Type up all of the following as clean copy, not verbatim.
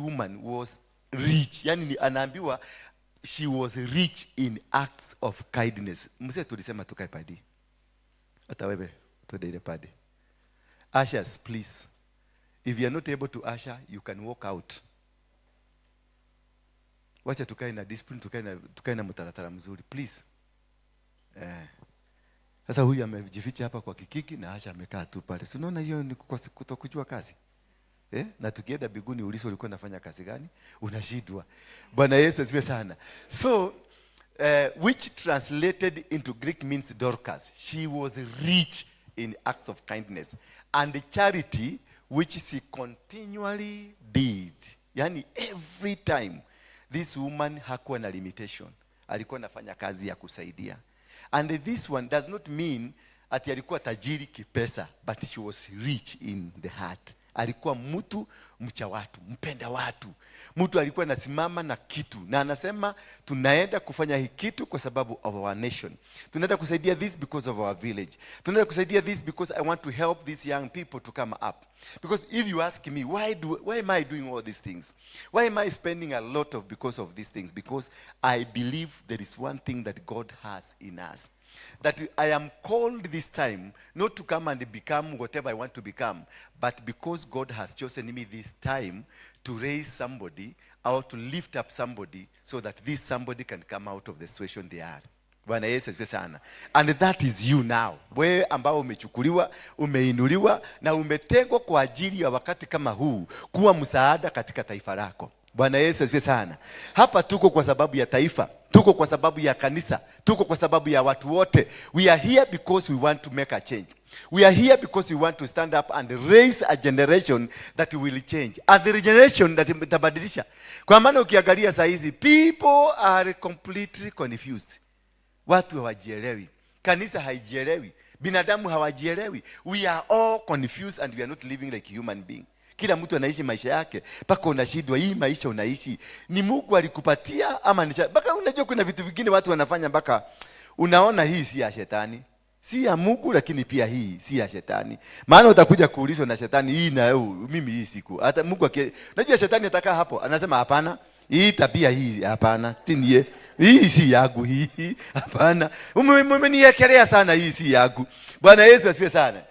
woman was rich. Yani anaambiwa she was rich in acts of kindness. Mzee, tulisema tukae padi. Hata wewe twende ile padi. Ushers, please. If you are not able to usher, you can walk out. Wacha tukae na discipline, tukae na mtaratara mzuri, please. Eh. Sasa huyu amejificha hapa kwa kikiki na Asha amekaa tu pale. Si unaona hiyo ni kutokujua kazi? Eh? Na tukienda mbinguni ulizo ulikuwa unafanya kazi gani? Unashindwa. Bwana Yesu asifiwe sana. So, which translated into Greek means Dorcas. She was rich in acts of kindness and charity, which she continually did. Yani every time this woman hakuwa na limitation. Alikuwa anafanya kazi ya kusaidia. And this one does not mean ati alikuwa tajiri kipesa, but she was rich in the heart. Alikuwa mtu mcha watu, mpenda watu. Mtu alikuwa anasimama na kitu na anasema, "Tunaenda kufanya hii kitu kwa sababu of our nation. Tunaenda kusaidia this because of our village. Tunaenda kusaidia this because I want to help these young people to come up." Because if you ask me, why am I doing all these things? Why am I spending a lot of because of these things? Because I believe there is one thing that God has in us, that I am called this time not to come and become whatever I want to become, but because God has chosen me this time to raise somebody or to lift up somebody so that this somebody can come out of the situation they are. Bwana Yesu asifiwe sana. And that is you now. Wewe ambao umechukuliwa, umeinuliwa na umetengwa kwa ajili ya wakati kama huu kuwa msaada katika taifa lako. Bwana Yesu asifiwe sana. Hapa tuko kwa sababu ya taifa, tuko kwa sababu ya kanisa, tuko kwa sababu ya watu wote. We are here because we want to make a change. We are here because we want to stand up and raise a generation that will change. And the generation that itabadilisha. Kwa maana ukiangalia saa hizi, people are completely confused. Watu hawajielewi. Kanisa haijielewi. Binadamu hawajielewi. We are all confused and we are not living like human being. Kila mtu anaishi maisha yake mpaka unashindwa, hii maisha unaishi ni Mungu alikupatia ama ni mpaka unajua kuna vitu vingine watu wanafanya mpaka unaona hii si ya shetani, si ya Mungu, lakini pia hii si ya shetani. Maana utakuja kuulizwa na shetani hii na mimi hii siku. Hata Mungu unajua shetani atakaa hapo anasema, "Hapana, hii tabia hii hapana, tinie hii si yangu hii, hapana. Umeniekelea sana, hii si yangu." Bwana Yesu asifiwe sana.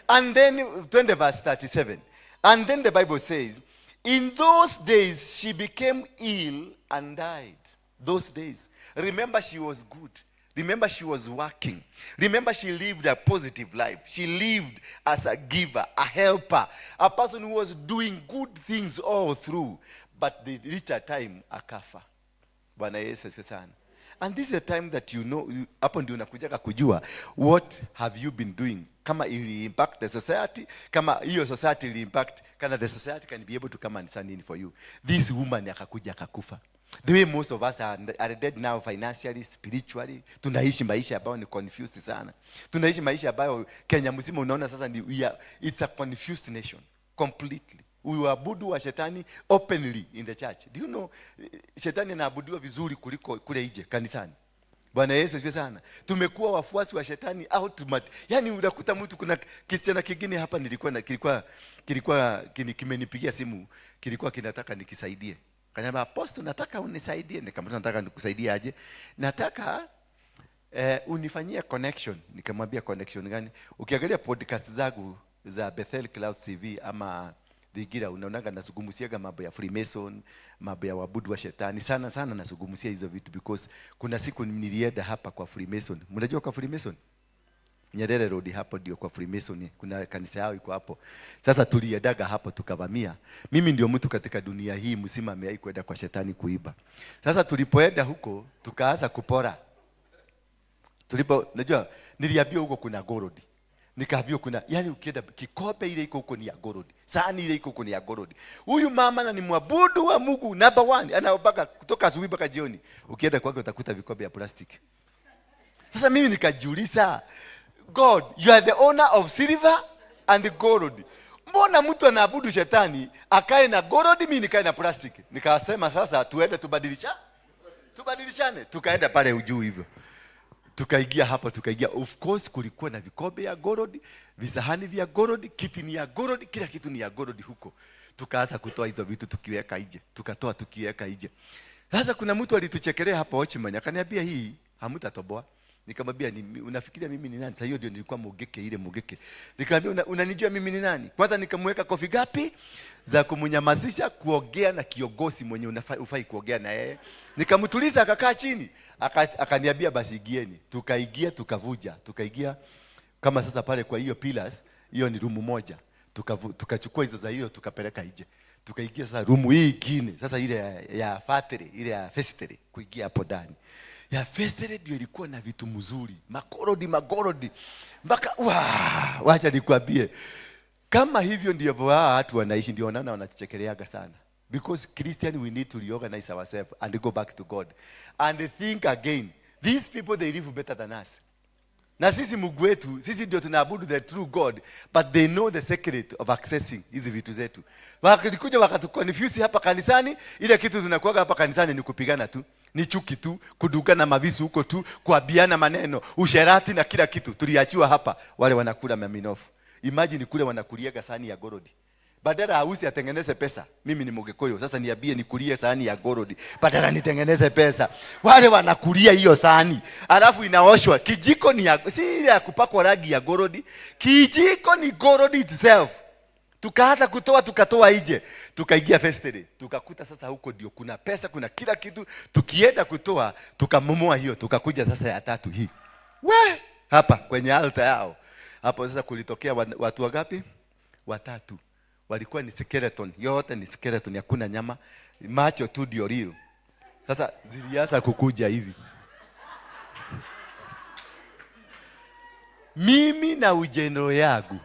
And then twende verse 37. And then the Bible says, "In those days she became ill and died." Those days. Remember, she was good. Remember, she was working. Remember, she lived a positive life. She lived as a giver, a helper, a person who was doing good things all through. But they reached a time akafa. Bwana Yesu asifiwe sana. And this is a time that hapo ndio unakujaga kujua what have you been doing, kama ili impact the society, kama hiyo society ili impact, kana the society can be able to come and stand in for you. This woman akakuja akakufa. The way most of us are dead now financially, spiritually, tunaishi maisha ambayo ni confused sana. Tunaishi maisha ambayo Kenya mzima unaona sasa ni it's a confused nation completely. Uabudu wa shetani openly in the church. Do you know shetani anaabudiwa vizuri kuliko kule nje kanisani? Bwana Yesu asifiwe sana. Tumekuwa wafuasi wa shetani automatic. Yaani unakuta mtu, kuna kisichana kingine hapa nilikuwa na kilikuwa kilikuwa kimenipigia simu, kilikuwa kinataka nikisaidie. Kaniambia, "Apostle, nataka unisaidie." Nikamwambia, "Nataka nikusaidie aje?" "Nataka unifanyie connection." Nikamwambia, "Connection gani?" Ukiangalia podcast zangu za Bethel Cloud TV ama Thigira, unaonaga nazungumziaga mambo ya Freemason, mambo ya waabudu wa shetani. Sana sana nazungumzia hizo vitu because kuna siku nilienda hapa kwa Freemason. Mnajua kwa Freemason? Nyerere Road hapo ndio kwa Freemason, kuna kanisa yao iko hapo. Sasa tuliendaga hapo tukavamia. Mimi ndio mtu katika dunia hii mzima amewahi kwenda kwa shetani kuiba. Sasa tulipoenda huko tukaanza kupora. Tulipo, najua niliambiwa huko kuna gold. Nikaambiwa kuna, yani ukienda kikombe ile iko huko ni ya gold. Sahani ile iko huko ni ya gold. Huyu mama na ni mwabudu wa Mungu number one, anaombaga kutoka asubuhi mpaka jioni. Ukienda kwake utakuta vikombe ya plastic. Sasa mimi nikajiuliza, "God, you are the owner of silver and gold. Mbona mtu anaabudu shetani akae na gold, mimi nikae na plastic?" Nikasema sasa tuende tubadilishane. Tukaenda pale juu hivyo. Tukaingia hapo, tukaingia. Of course kulikuwa na vikombe ya gold, visahani vya gold, kiti ni ya gold, kila kitu ni ya gold huko. Tukaanza kutoa hizo vitu tukiweka nje, tukatoa tukiweka nje. Sasa kuna mtu alituchekelea hapo Watchman, akaniambia hii hamtatoboa. Nikamwambia ni, unafikiria mimi ni nani? Sasa hiyo ndio nilikuwa mugeke ile mugeke. Nikamwambia unanijua mimi ni nani? Kwanza nikamweka kofi gapi za kumnyamazisha kuongea na kiongozi mwenye ufai kuongea na yeye. Nikamtuliza akakaa chini. Akaniambia basi ingieni. Tukaingia tukavuja, tukaingia kama sasa pale kwa hiyo pillars, hiyo ni room moja. Tukachukua hizo za hiyo tukapeleka nje. Tukaingia sasa room hii ingine, sasa ile ya factory, ile ya factory kuingia hapo ndani. Ya factory ndio ilikuwa na vitu mzuri, makorodi magorodi. Mpaka wacha nikwambie. Kama hivyo ndivyo hawa watu wanaishi, ndio wanaona wanachekeleaga sana. Because Christian, we need to reorganize ourselves and go back to God and think again. These people, they live better than us. Na sisi Mungu wetu, sisi ndio tunaabudu the true God, but they know the secret of accessing hizi vitu zetu. Wakikuja wakatuconfuse hapa kanisani, ile kitu tunakuaga hapa kanisani ni kupigana tu, ni chuki tu, kudugana mavisu huko tu, kuabiana maneno, usherati na kila kitu. Tuliachiwa hapa, wale wanakula maminofu. Imagine kule wanakuliaga sahani ya gorodi. Badala ausi atengeneze pesa. Mimi ni Mgikuyu. Sasa niambie nikulie sahani ya gorodi. Badala nitengeneze pesa. Wale wanakulia hiyo sahani. Alafu inaoshwa. Kijiko ni ya, si ile ya kupakwa rangi ya gorodi. Kijiko ni gorodi itself. Tukaanza kutoa, tukatoa nje. Tukaingia factory. Tukakuta sasa huko ndio kuna pesa, kuna kila kitu. Tukienda kutoa, tukamomoa hiyo, tukakuja sasa ya tatu hii. We, hapa kwenye altar yao. Hapo sasa kulitokea watu wangapi? Watatu. Walikuwa ni skeleton, yote ni skeleton, hakuna nyama, macho tu ndio real. Sasa zilianza kukuja hivi. Mimi na ujenero yangu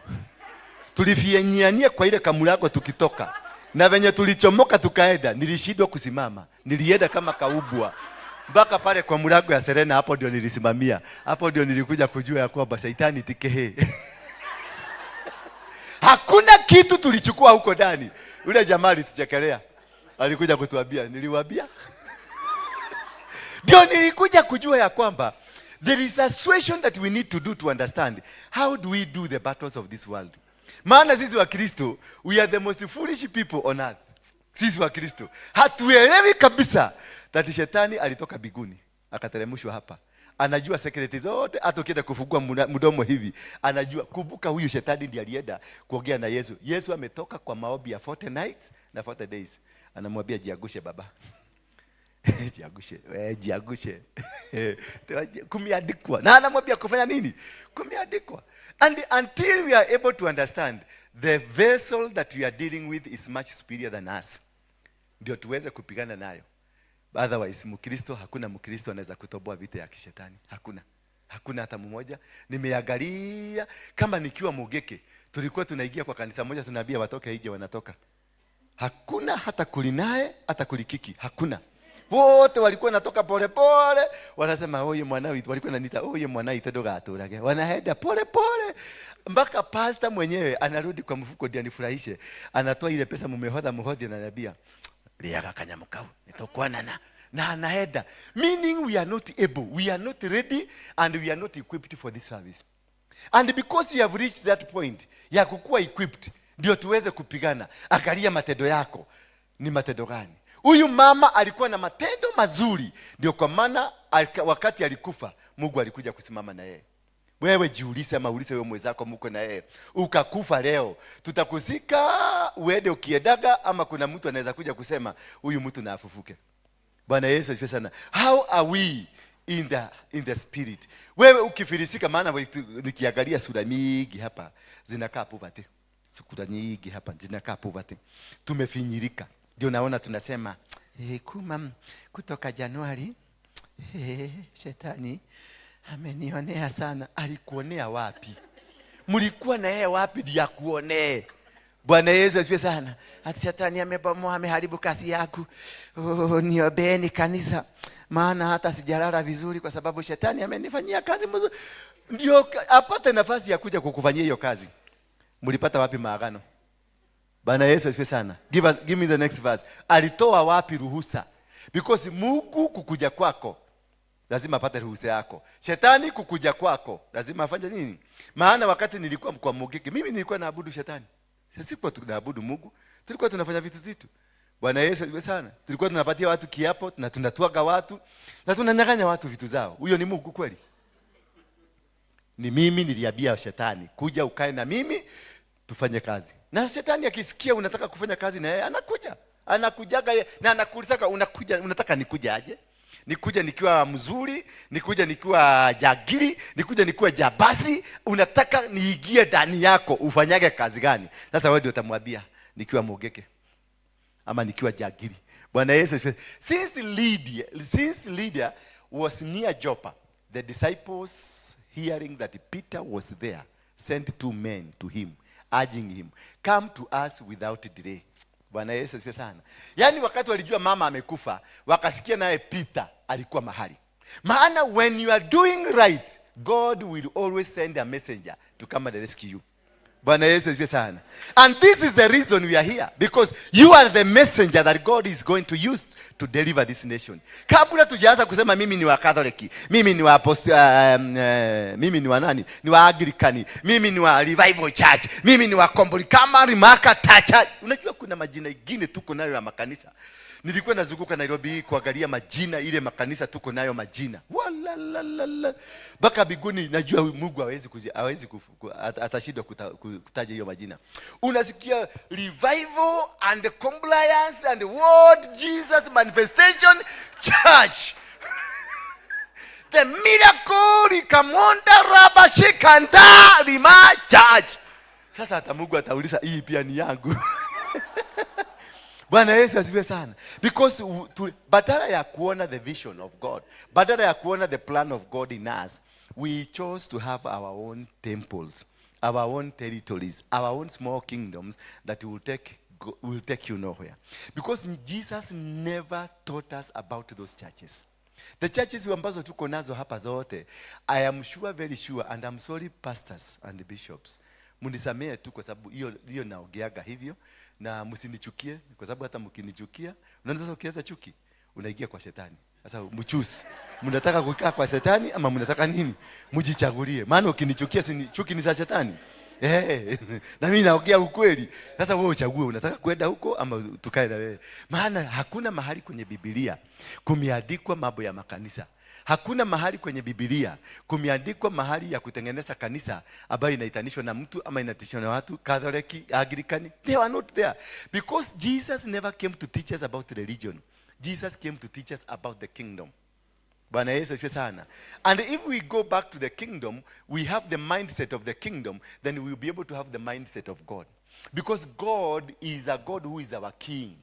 tulifianyiania kwa ile kamulago tukitoka, na venye tulichomoka tukaenda, nilishindwa kusimama, nilienda kama kaubwa mpaka pale kwa mlango ya Serena. Hapo ndio nilisimamia, hapo ndio nilikuja kujua ya kwamba shaitani tikehe. Hakuna kitu tulichukua huko ndani. Yule jamaa alituchekelea, alikuja kutuambia, niliwaambia. Ndio nilikuja kujua ya kwamba there is a situation that we need to do to understand how do we do the battles of this world. Maana sisi wa Kristo, we are the most foolish people on earth. Sisi wa Kristo hatuelewi kabisa that shetani alitoka mbinguni akateremshwa hapa. Anajua secret zote, hata ukienda kufungua mdomo hivi anajua. Kumbuka huyu shetani ndiye alienda kuongea na Yesu. Yesu ametoka kwa maombi ya 40 nights na 40 days. Anamwambia jiagushe baba. Jiagushe, we jiagushe. Kumeandikwa. Na anamwambia kufanya nini? Kumeandikwa. And until we are able to understand the vessel that we are dealing with is much superior than us, ndio tuweze kupigana nayo. Otherwise, Mkristo, hakuna Mkristo anaweza kutoboa vita ya kishetani. Hakuna. Hakuna hata mmoja. Nimeangalia kama nikiwa Mugeke, tulikuwa tunaingia kwa kanisa moja tunaambia watoke nje, wanatoka. Hakuna hata kulinae, hata kulikiki, hakuna. Wote walikuwa natoka pole pole, wanasema oye mwana wetu, walikuwa wananiita oye mwana wetu ndogaturage. Wanaenda pole pole mpaka pastor mwenyewe anarudi kwa mfuko ndio anifurahishe. Anatoa ile pesa mumehodha muhodhi, ananiambia liaga kanyamukau nitokwanana. Na anaenda. Meaning we are not able, we are not ready and we are not equipped for this service. And because you have reached that point ya kukua equipped ndio tuweze kupigana. Angalia matendo yako ni matendo gani? Huyu mama alikuwa na matendo mazuri, ndio kwa maana wakati alikufa Mungu alikuja kusimama na yeye. Wewe jiulize ama ulize wewe mwenzako mko na yeye. Ukakufa leo, tutakusika uende ukiedaga, ama kuna mtu anaweza kuja kusema huyu mtu na afufuke. Bwana Yesu asifiwe sana. How are we in the spirit? Wewe ukifilisika, maana nikiangalia sura mingi hapa zinakaa poverty. Sura nyingi hapa zinakaa poverty. Tumefinyirika. Ndio naona tunasema, kuma kutoka Januari, shetani amenionea sana. Alikuonea wapi? Mlikuwa na yeye wapi ndio akuonee? Bwana Yesu asifiwe sana. Ati shetani amebomoa, ameharibu kazi yangu. Oh, niombeeni kanisa, maana hata sijalala vizuri kwa sababu shetani amenifanyia kazi mzuri. Ndio apate nafasi ya kuja kukufanyia hiyo kazi. Mlipata wapi maagano? Bwana Yesu asifiwe sana. Give me the next verse. Alitoa wapi ruhusa? Because Mungu kukuja kwako lazima apate ruhusa yako. Shetani kukuja kwako lazima afanye nini? Maana wakati nilikuwa kwa Mugiki, mimi nilikuwa naabudu shetani. Sisi sikuwa tunaabudu Mungu, Tulikuwa tunafanya vitu zitu. Bwana Yesu asifiwe sana. Tulikuwa tunapatia watu kiapo na tunatwaga watu na tunanyang'anya watu vitu zao. Huyo ni Mungu kweli? Ni mimi niliambia shetani, kuja ukae na mimi tufanye kazi. Na shetani akisikia unataka kufanya kazi na yeye anakuja. Anakujaga na anakuuliza, unakuja unataka nikuja aje? Nikuja nikiwa mzuri, nikuja nikiwa jagiri, nikuja nikiwa jabasi, unataka niingie ndani yako ufanyage kazi gani? Sasa wewe ndio utamwambia nikiwa mogeke ama nikiwa jagiri. Bwana Yesu asifiwe. Since Lydia was near Joppa, the disciples, hearing that Peter was there, sent two men to him, urging him, "Come to us without delay." Bwana Yesu asifiwe sana. Yaani wakati walijua mama amekufa, wakasikia naye Peter alikuwa mahali. Maana when you are doing right, God will always send a messenger to come and rescue you. Bwana Yesu asifiwe sana. And this is the reason we are here, because you are the messenger that God is going to use to deliver this nation. Kabla tujaanza kusema mimi ni wa Catholic, mimi ni wa mimi ni wa nani? Ni wa Anglican, mimi ni wa Revival Church, mimi ni wa Komboli kama Rimaka Tacha. Unajua kuna majina ingine tuko nayo ya makanisa. Nilikuwa nazunguka Nairobi kuangalia majina ile makanisa tuko nayo majina. Wala mpaka biguni najua Mungu hawezi atashindwa kutaja hiyo majina. Unasikia Revival and Compliance and World Jesus Manifestation Church. The Miracle Rikamonda Rabashikanda Rima Church. Sasa hata Mungu atauliza, hii pia ni yangu. Bwana Yesu asifiwe sana. Because badala ya kuona the vision of God, badala ya kuona the plan of God in us, we chose to have our own temples, our own territories, our own small kingdoms that will take you nowhere. Because Jesus never taught us about those churches. The churches ambazo tuko nazo hapa zote, I am sure, very sure, and I'm sorry, pastors and bishops. Mnisamehe tu kwa sababu hiyo hiyo naongeaga hivyo na msinichukie, kwa sababu hata mkinichukia, unaona sasa ukileta chuki unaingia kwa shetani. Sasa mchoose. Mnataka kukaa kwa shetani ama mnataka nini? Mjichagulie. Maana ukinichukia, si chuki ni za shetani. Na mimi naongea ukweli. Sasa wewe uchague unataka kwenda huko ama tukae na wewe. Maana hakuna mahali kwenye Biblia kumeandikwa mambo ya makanisa. Hakuna mahali kwenye Biblia kumeandikwa mahali ya kutengeneza kanisa ambayo inaitanishwa na mtu ama inaitishwa na watu, Catholic, Anglican. They were not there. Because Jesus never came to teach us about religion. Jesus came to teach us about the kingdom. Bwana Yesu asifiwe sana. And if we go back to the kingdom, we have the mindset of the kingdom, then we will be able to have the mindset of God. Because God is a God who is our king.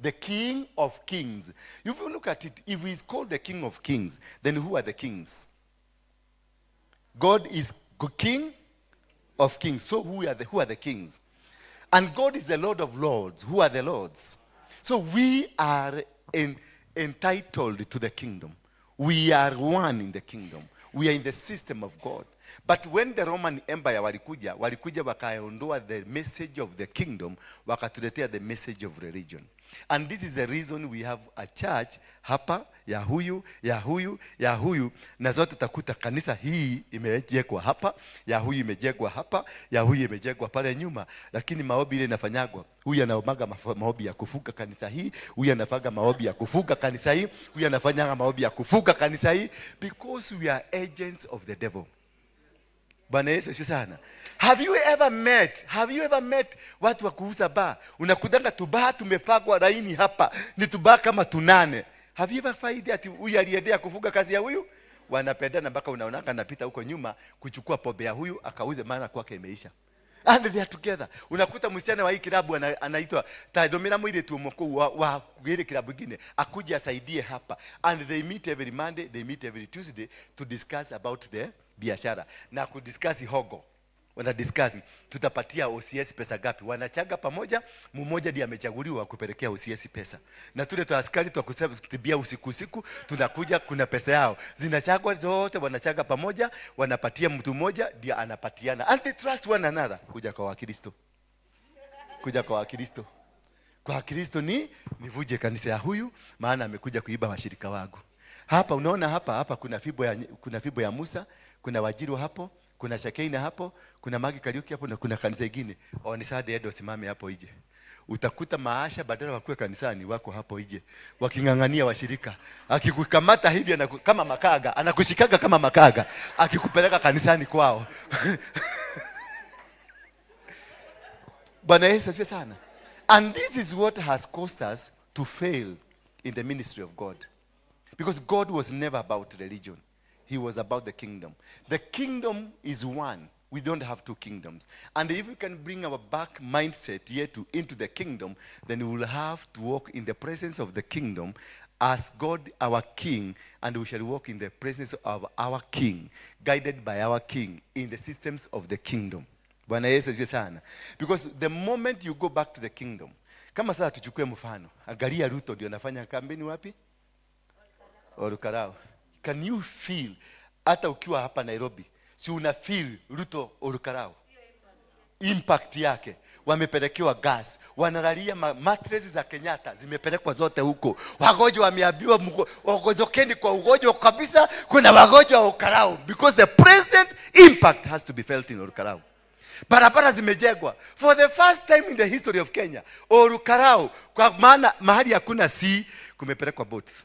The King of Kings. If you look at it, if he is called the King of Kings, then who are the kings? God is King of Kings. So who are the kings? And God is the Lord of Lords. Who are the lords? So we are entitled to the kingdom. We are one in the kingdom. We are in the system of God. But when the Roman Empire walikuja, walikuja wakaondoa the message of the kingdom, wakatuletea the message of religion. And this is the reason we have a church hapa ya huyu, ya huyu, ya huyu, na zote utakuta kanisa hii imejengwa hapa, ya huyu imejengwa hapa, ya huyu imejengwa pale nyuma, lakini maombi ile inafanyagwa, huyu anaombaga maombi ya kufunga kanisa hii, huyu anafaga maombi ya kufunga kanisa hii, huyu anafanyaga maombi ya kufunga kanisa hii, because we are agents of the devil. Bwana Yesu asifiwe sana. Have you ever met watu wa kuuza baa? Unakutanga tubaa tumepangwa laini hapa, ni tubaa kama tunane. Have you ever find ati huyu aliendea kufunga kazi ya huyu? Wanapendana mpaka unaonanga anapita huko nyuma kuchukua pombe ya huyu akauze, maana kwake imeisha. And they are together. Unakuta msichana wa hii kilabu anaitwa Tadomira mwiritu ũmwe kũu wa gĩrĩ kilabu ingine akuje asaidie hapa, and they meet every Monday, they meet every Tuesday to discuss about the biashara na kudiscuss hongo. Wana discuss tutapatia OCS pesa gapi, wanachaga pamoja, mmoja ndiye amechaguliwa kupelekea OCS pesa, na tule tu askari twa kutibia usiku usiku tunakuja, kuna pesa yao zinachagwa zote, wanachaga pamoja, wanapatia mtu mmoja ndiye anapatiana, and they trust one another. Kuja kwa Wakristo, kuja kwa Wakristo, kwa Kristo ni nivuje kanisa ya huyu, maana amekuja kuiba washirika wangu. Hapa unaona hapa kuna fimbo ya Musa, kuna Wajiru hapo, kuna Shekinah hapo, kuna Magi Kariuki hapo na kuna kanisa ingine. On Sunday endo simame hapo nje. Utakuta maasha badala wakuwe kanisani wako hapo nje waking'ang'ania washirika. Akikukamata hivi kama makaga, anakushikaga kama makaga, akikupeleka kanisani kwao. Bwana Yesu asifiwe sana. And this is what has caused us to fail in the ministry of God. Because God was never about religion. He was about the kingdom. The kingdom is one. We don't have two kingdoms. And if we can bring our back mindset here into the kingdom, then we will have to walk in the presence of the kingdom as God our King, and we shall walk in the presence of our King, guided by our King, in the systems of the kingdom. Bwana Yesu asifiwe sana. Because the moment you go back to the kingdom, kama sasa tuchukue mfano, angalia Ruto ndio anafanya kampeni wapi? Olkalou. Can you feel, hata ukiwa hapa Nairobi, si una feel Ruto Olkalou? Impact yake. Wamepelekewa gas, wanalalia mattress za Kenyatta zimepelekwa zote huko. Wagonjwa wameambiwa wagojokeni kwa ugonjwa kabisa, kuna wagonjwa wa Olkalou because the president impact has to be felt in Olkalou. Barabara zimejengwa for the first time in the history of Kenya. Olkalou, kwa maana mahali hakuna sea kumepelekwa boats.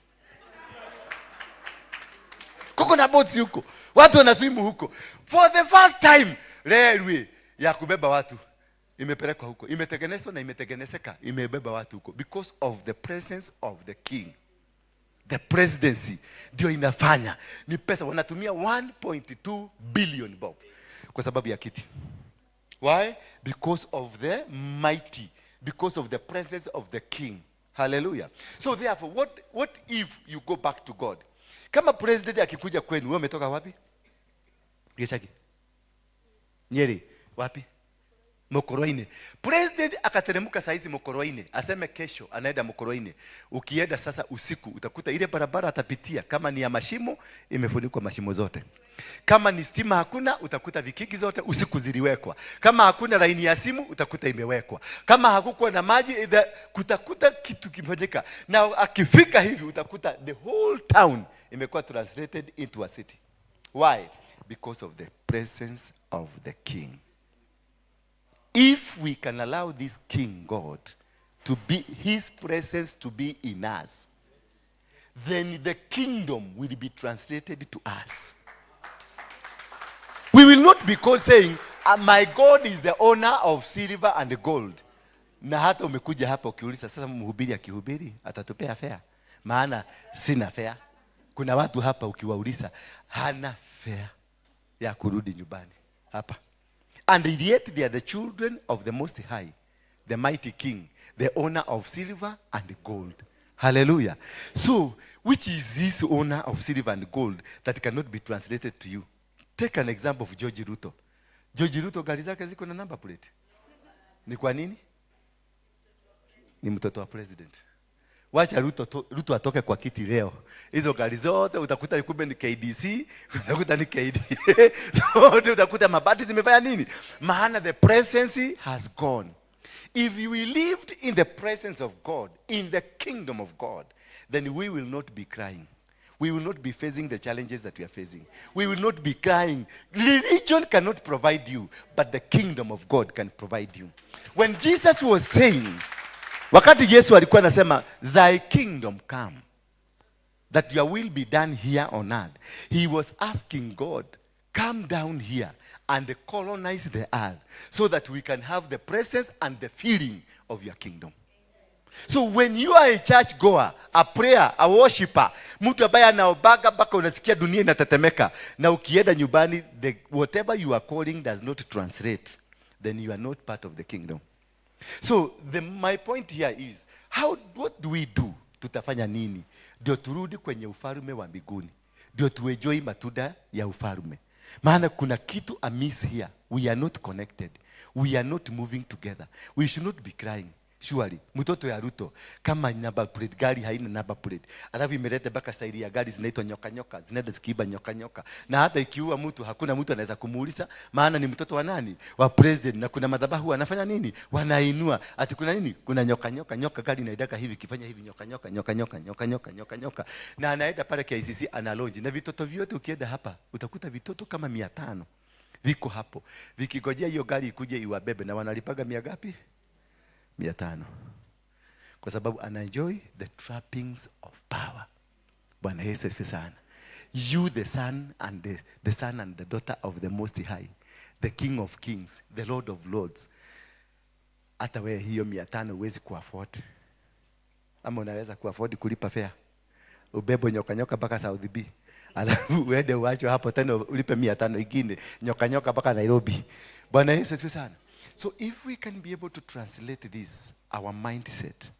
Kuko na boats huko. Watu wanaswimu huko. For the first time railway ya kubeba watu imepelekwa huko. Imetengenezwa na imetengenezeka, imebeba watu huko because of the presence of the king. The presidency ndio inafanya. Ni pesa wanatumia 1.2 billion bob kwa sababu ya kiti. Why? Because of the mighty, because of the presence of the king. Hallelujah. So therefore, what if you go back to God? Kama president akikuja kwenu, wewe umetoka wapi? Gishagi. Nyeri. Wapi? Mokoroine. President akateremka saizi Mokoroine, aseme kesho anaenda Mokoroine. Ukienda sasa usiku utakuta ile barabara atapitia kama ni ya mashimo imefunikwa mashimo zote. Kama ni stima hakuna, utakuta vikiki zote usiku ziliwekwa. Kama hakuna laini ya simu utakuta imewekwa. Kama hakukuwa na maji kutakuta kitu kimefanyika. Na akifika hivi utakuta the whole town imekuwa translated into a city. Why? Because of the presence of the king. If we can allow this king God to be his presence to be in us, then the kingdom will be translated to us. We will not be called saying, my God is the owner of silver and gold. Na hata umekuja hapa ukiuliza sasa mhubiri akihubiri atatupea fare? Maana sina fare. Kuna watu hapa ukiwauliza hana fare ya kurudi nyumbani hapa. And yet they are the children of the Most High, the mighty King, the owner of silver and gold. Hallelujah. So, which is this owner of silver and gold that cannot be translated to you? Take an example of George Ruto. George Ruto gari zake ziko na number plate. Ni kwa nini? Ni mtoto wa president. Wacha Ruto atoke kwa kiti leo. Hizo gari zote utakuta kumbe ni KDC, utakuta ni KDA. Zote utakuta mabati zimefanya nini? Maana the presence has gone. If we lived in the presence of God, in the kingdom of God, then we will not be crying. We will not be facing the challenges that we are facing. We will not be crying. Religion cannot provide you, but the kingdom of God can provide you. When Jesus was saying, wakati Yesu alikuwa anasema, thy kingdom come, that your will be done here on earth, he was asking God, come down here and colonize the earth so that we can have the presence and the feeling of your kingdom. So when you are a church goer, a prayer, a worshipper, mtu ambaye anaombaga mpaka unasikia dunia inatetemeka, na ukienda nyumbani, whatever you are calling does not translate, then you are not part of the kingdom. So my point here is, what do we do? Tutafanya nini? Ndio turudi kwenye ufalme wa mbinguni. Ndio tuenjoy matunda ya ufalme. Maana kuna kitu amiss here. We are not connected. We are not moving together. We should not be crying. Surely, mtoto ya Ruto, kama number plate, gari haina number plate, alafu imeleta mpaka staili ya gari zinaitwa nyoka nyoka, zinaenda zikiiba nyoka nyoka. Na hata ikiua mtu, hakuna mtu anaweza kumuuliza, maana ni mtoto wa nani? Wa president. Na kuna madhabahu wanafanya nini? Wanainua. Ati kuna nini? Kuna nyoka nyoka, nyoka gari inaendaka hivi, ikifanya hivi nyoka nyoka, nyoka nyoka, nyoka nyoka, nyoka nyoka. Na anaenda pale KICC ana launch. Na vitoto vyote ukienda hapa, utakuta vitoto kama 500 viko hapo. Vikigojea hiyo gari ikuje iwabebe, na wanalipaga mia ngapi? 500, kwa sababu ana enjoy the trappings of power. Bwana Yesu asifiwe sana. You, the son and the daughter of the Most High, the King of Kings, the Lord of Lords, hata wewe hiyo 500 huwezi kuafford. Ama unaweza kuafford kulipa fare, ubebwe nyoka nyoka mpaka South B, alafu uende uachwe hapo tena ulipe 500 ingine nyoka nyoka mpaka Nairobi? Bwana Yesu asifiwe sana. So if we can be able to translate this, our mindset,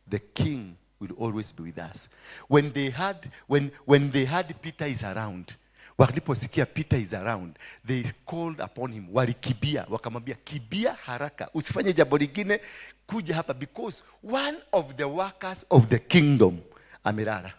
the King will always be with us. When they had Peter is around, waliposikia Peter is around, they called upon him. Walikimbia, wakamwambia, "Kimbia haraka, usifanye jambo lingine, kuja hapa because one of the workers of the kingdom amelala."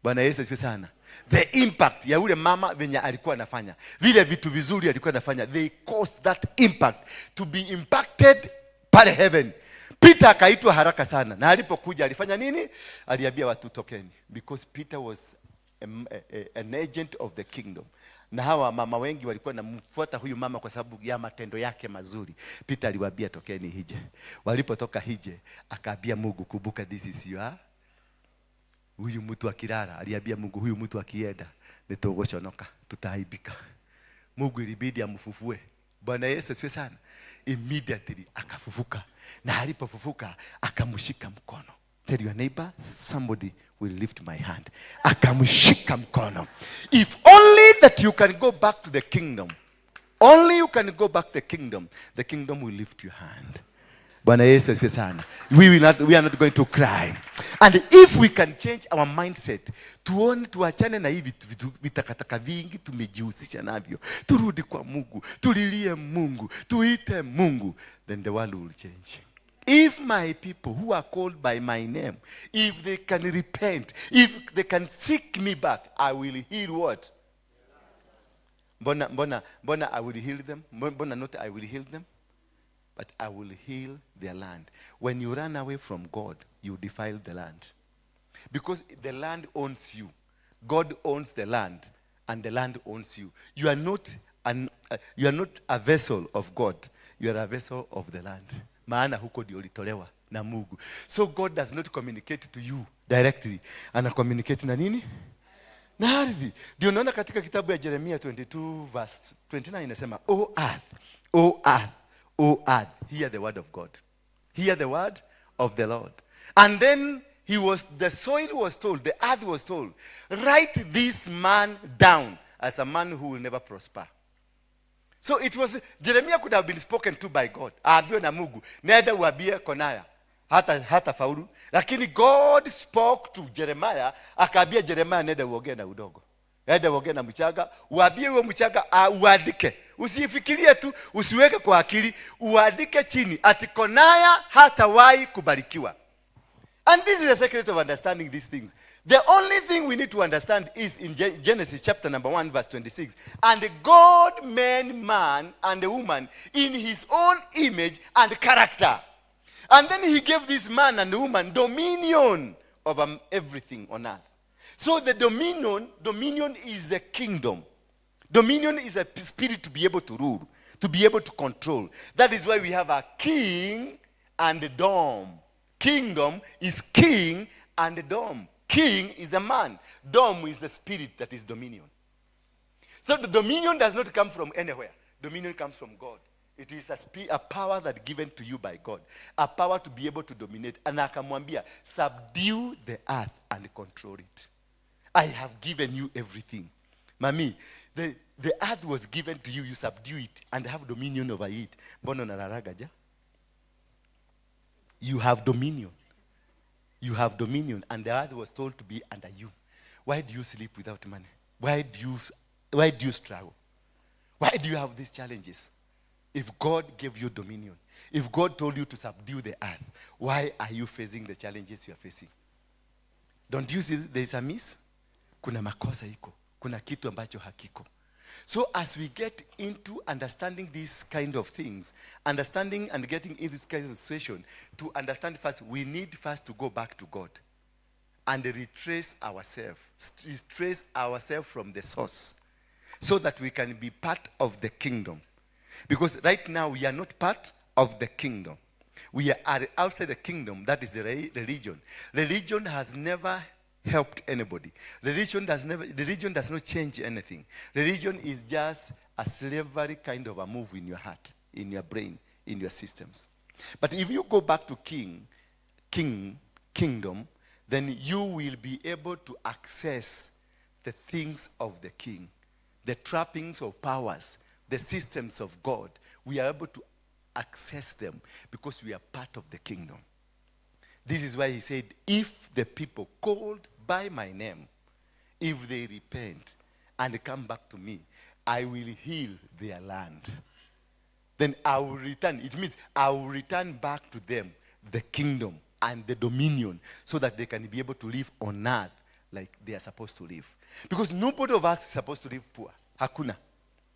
Bwana Yesu asifiwe sana. The impact ya ule mama, venye alikuwa anafanya vile vitu vizuri alikuwa anafanya, they caused that impact to be impacted pale heaven. Peter akaitwa haraka sana, na alipokuja alifanya nini? Aliambia watu, "Tokeni," because Peter was an agent of the kingdom, na hawa mama wengi walikuwa namfuata huyu mama kwa sababu ya matendo yake mazuri. Peter aliwaambia, "Tokeni nje." Walipotoka nje, akaambia Mungu, "Kumbuka, this is your huyu mtu akilala," aliambia Mungu, "huyu mtu akienda nituguconoka, tutaaibika." Mungu ilibidi amfufue. Bwana Yesu asifiwe sana. Immediately akafufuka, na alipofufuka akamshika mkono. Tell your neighbor, "Somebody will lift my hand." Akamshika mkono. If only that you can go back to the kingdom, only you can go back to the kingdom, the kingdom will lift your hand. Bwana Yesu asifiwe sana. We are not going to cry. And if we can change our mindset, tuone, tuachane na hivi vitu vitakataka vingi tumejihusisha navyo, turudi kwa Mungu, tulilie Mungu, tuite Mungu, then the world will change. If my people who are called by my name, if they can repent, if they can seek me back, I will heal what? Mbona, mbona, mbona I will heal them? Mbona not I will heal them? But I will heal their land. When you run away from God, you defile the land. Because the land owns you. God owns the land, and the land owns you. You are not a vessel of God. You are a vessel of the land. Maana huko ndio ulitolewa na Mungu. So God does not communicate to you directly. Ana communicate na nini? Na ardhi. Ndio naona katika kitabu ya Jeremia 22 verse 29 inasema, "O earth, O earth, O earth, hear the word of God. Hear the word of the Lord." And then the soil was told, the earth was told, "Write this man down as a man who will never prosper." So it was, Jeremiah could have been spoken to by God. Aambiwe na Mungu, "Nenda uambie Konaya hata faulu." Lakini God spoke to Jeremiah, akaambia Jeremiah, "Nenda uongee na udongo. Nenda uongee na mchanga, uambie huo mchanga uandike. Usifikirie tu, usiweke kwa akili, uandike chini ati Konaya hatawahi kubarikiwa." And this is the secret of understanding these things. The only thing we need to understand is in Genesis chapter number 1, verse 26. "And God made man and a woman in his own image and character. And then he gave this man and woman dominion over everything on earth." So the dominion is the kingdom. Dominion is a spirit to be able to rule, to be able to control. That is why we have a king and a dom. Kingdom is king and dom. King is a man. Dom is the spirit that is dominion. So the dominion does not come from anywhere. Dominion comes from God. It is a power that given to you by God. A power to be able to dominate. And akamwambia, "Subdue the earth and control it. I have given you everything." Mami, the earth was given to you. You subdue it and have dominion over it. Mbona unalalaga ja? You have dominion. You have dominion, and the earth was told to be under you. Why do you sleep without money? Why do you struggle? Why do you have these challenges? If God gave you dominion, if God told you to subdue the earth, why are you facing the challenges you are facing? Don't you see there is a miss? Kuna makosa iko. Kuna kitu ambacho hakiko. So as we get into understanding these kind of things, understanding and getting in this kind of situation, to understand first, we need first to go back to God and retrace ourselves from the source, so that we can be part of the kingdom. Because right now we are not part of the kingdom. We are outside the kingdom. That is the religion. Religion has never helped anybody. Religion does not change anything. Religion is just a slavery kind of a move in your heart, in your brain, in your systems. But if you go back to kingdom, then you will be able to access the things of the king, the trappings of powers, the systems of God. We are able to access them because we are part of the kingdom. This is why he said, if the people called by my name, if they repent and come back to me, I will heal their land. Then I will return. It means I will return back to them the kingdom and the dominion so that they can be able to live on earth like they are supposed to live. Because nobody of us is supposed to live poor. Hakuna.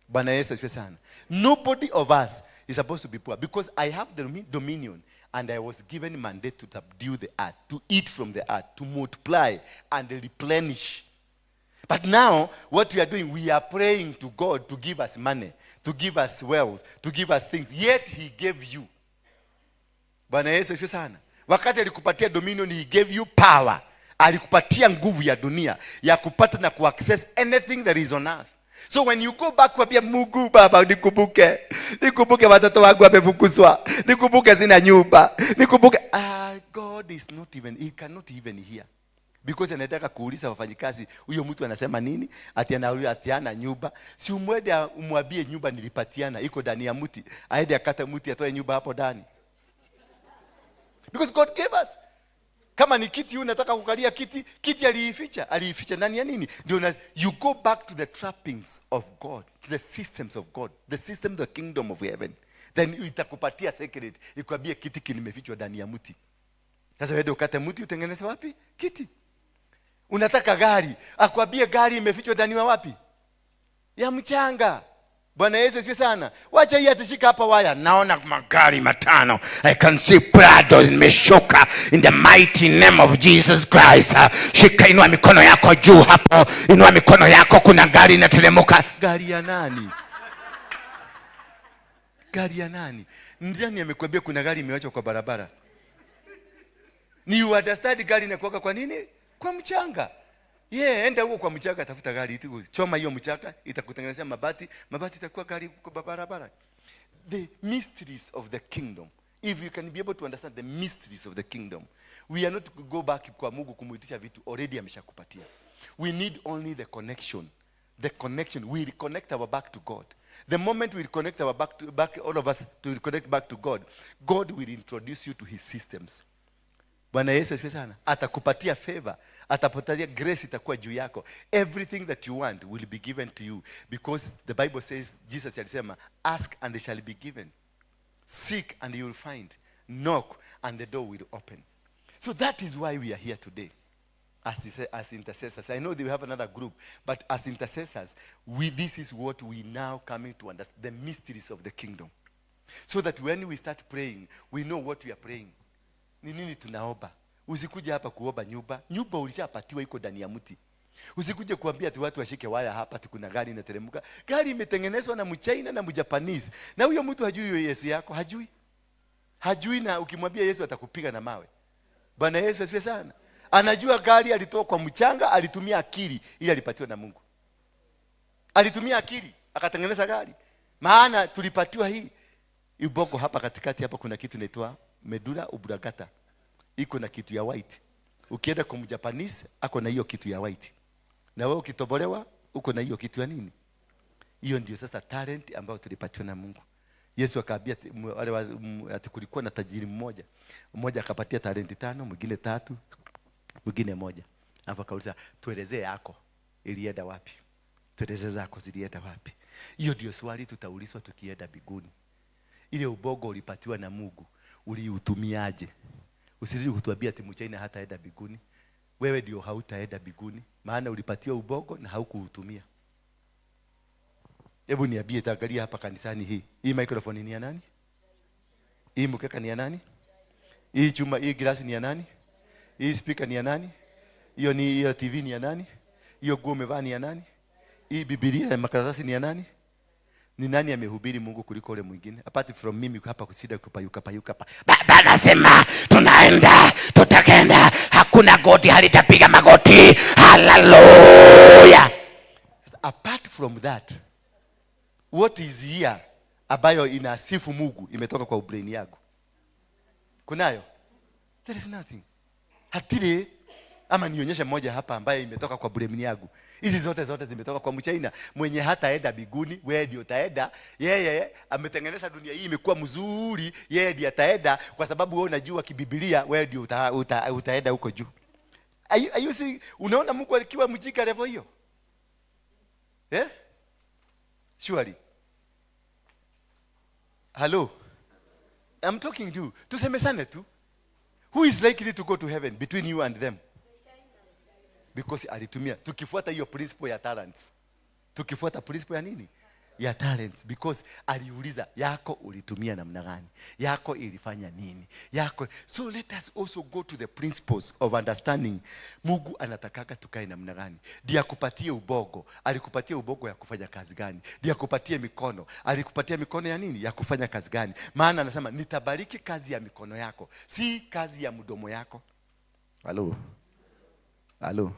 Bwana Yesu asifiwe sana. Nobody of us is supposed to be poor because I have the dominion and I was given mandate to subdue the earth, to eat from the earth, to multiply and replenish. But now, what we are doing, we are praying to God to give us money, to give us wealth, to give us things. Yet he gave you. Bwana Yesu asifiwe sana. Wakati alikupatia dominion, he gave you power. Alikupatia nguvu ya dunia ya kupata na kuaccess anything that is on earth. So when you go back kuambia Mungu Baba, nikumbuke, nikumbuke watoto wangu wamefukuzwa, nikumbuke sina nyumba, nikumbuke. Ah, God is not even, he cannot even hear. Because anataka kuuliza wafanyikazi, huyo mtu anasema nini? Ati anauliza ati hana nyumba. Si umwende umwambie nyumba nilipatiana iko ndani ya mti. Aende akate mti atoe nyumba hapo ndani. Because God gave us. Kama ni kiti unataka kukalia kiti, kiti aliificha, aliificha ndani ya nini? Ndio you go back to the trappings of God, to the systems of God, the system of the kingdom of heaven. Then itakupatia secret, ikwambie kiti kimefichwa ndani ya mti. Sasa wewe ukate mti utengeneze wapi? Kiti. Unataka gari, akwambie gari imefichwa ndani ya wapi? Ya mchanga. Bwana Yesu asifiwe sana. Wacha hii atishika hapa waya. Naona magari matano. I can see Prado zimeshuka in the mighty name of Jesus Christ. Shika, inua mikono yako juu hapo, inua mikono yako, kuna gari inateremka. Gari ya nani? Gari ya nani? Nani amekwambia kuna gari imewachwa kwa barabara? Ni you understand gari inakuwaga kwa nini? Kwa mchanga. Yeah, enda huko kwa mchanga tafuta gari, choma hiyo mchanga, itakutengenezea mabati, mabati itakuwa gari kwa barabara. The mysteries of the kingdom. If you can be able to understand the mysteries of the kingdom, we are not to go back kwa Mungu kumuitisha vitu already ameshakupatia. We need only the connection. The connection. We reconnect our back to God. The moment we reconnect our back to back, all of us to reconnect back to God, God will introduce you to his systems. Bwana Yesu asifiwe sana. Atakupatia favor, atapatia grace itakuwa juu yako. Everything that you want will be given to you because the Bible says, Jesus alisema, ask and it shall be given. Seek and you will find. Knock and the door will open. So that is why we are here today. As intercessors. I know they have another group, but as intercessors, this is what we now coming to understand, the mysteries of the kingdom. So that when we start praying, we know what we are praying. Ni nini tunaomba? Usikuje hapa kuomba nyumba. Nyumba ulishapatiwa iko ndani ya mti. Usikuje kuambia ati watu washike waya hapa ati kuna gari inateremka. Gari imetengenezwa na Mchina na Mjapanese. Na huyo mtu hajui huyo Yesu yako, hajui. Hajui, na ukimwambia Yesu atakupiga na mawe. Bwana Yesu asifiwe sana. Anajua gari alitoa kwa mchanga, alitumia akili ili alipatiwa na Mungu. Alitumia akili akatengeneza gari. Maana tulipatiwa hii ubongo hapa katikati hapa kuna kitu inaitwa medulla oblongata. Iko na kitu ya white. Ukienda kwa Mjapanese ako na hiyo kitu ya white. Na wewe ukitobolewa uko na hiyo kitu ya nini? Hiyo ndio sasa talent ambayo tulipatiwa na Mungu. Yesu akaambia wale ati kulikuwa na tajiri mmoja. Mmoja akapatia talenti 5, mwingine 3, mwingine 1. Alafu akauliza, tuelezee yako ilienda wapi? Tuelezee zako zilienda wapi? Hiyo ndio swali tutaulizwa tukienda mbinguni. Ile ubongo ulipatiwa na Mungu, uliutumiaje? Usirudi kutuambia ati Mchina hataenda mbinguni. Wewe ndio hautaenda mbinguni, maana ulipatiwa ubongo na haukuutumia. Hebu niambie, taangalia hapa kanisani hii. Hii microphone ni ya nani? Hii mkeka ni ya nani? Hii chuma, hii glasi ni ya nani? Hii speaker ni ya nani? Hiyo ni hiyo TV ni ya nani? Hiyo nguo umevaa ni ya nani? Hii Biblia ya makaratasi ni ya nani? Ni nani amehubiri Mungu kuliko ule mwingine? Apart from mimi hapa kusida kupayuka payuka pa. Baba anasema tunaenda, tutakenda, hakuna goti halitapiga magoti. Haleluya! Apart from that, what is here ambayo inasifu Mungu imetoka kwa brain yako? Kunayo? There is nothing. Hatiri. Ama nionyeshe moja hapa ambayo imetoka kwa brain yangu. Hizi zote zote zimetoka kwa Mchina mwenye hataenda biguni, wewe ndio utaenda. Yeye ametengeneza dunia hii imekuwa mzuri, yeye ndiye ataenda kwa sababu wewe unajua kibibilia, wewe ndio utaenda huko juu. Are you seeing, unaona Mungu akiwa mjinga level hiyo? Eh? Surely. Hello. I'm talking to you. Tusemesane tu. Who is likely to go to heaven between you and them? Because alitumia, tukifuata hiyo principle ya talents, tukifuata principle ya nini, ya talents, because aliuliza, yako ulitumia namna gani, yako ilifanya nini, yako. So let us also go to the principles of understanding Mungu anatakaga tukae namna gani. Ndiye akupatie ubongo, alikupatia ubongo ya kufanya kazi gani? Ndiye akupatie mikono, alikupatia mikono ya nini, ya kufanya kazi gani? Maana anasema, "Nitabariki kazi ya mikono yako," si kazi ya mdomo yako. Halo, halo.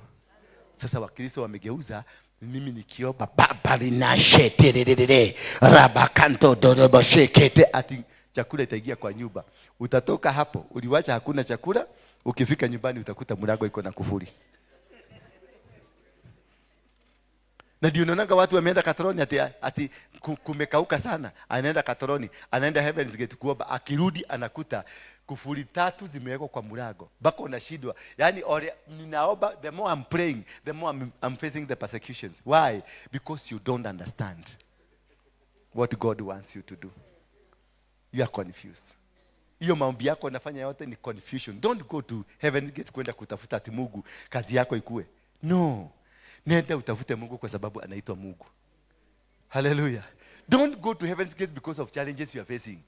Sasa Wakristo wamegeuza, mimi nikiomba, Baba linashetererere rabakanto doroboshekete. Ati chakula itaingia kwa nyumba. Utatoka hapo uliwacha hakuna chakula, ukifika nyumbani utakuta mlango iko na kufuli. Na ndio unaonanga watu wameenda katoroni ati kumekauka sana, anaenda katoroni, anaenda Heaven's Gate kuomba, akirudi anakuta kufuli tatu zimewekwa kwa mlango, mpaka unashindwa. Yani ore, ninaomba, the more I'm praying, the more I'm facing the persecutions. Why? Because you don't understand what God wants you to do. You are confused. Hiyo maombi yako unafanya yote ni confusion. Don't go to Heaven Gate kwenda kutafuta ati Mungu kazi yako ikue. No. Nenda utafute Mungu kwa sababu anaitwa Mungu. Hallelujah. Don't go to Heaven's Gate because of challenges you are facing.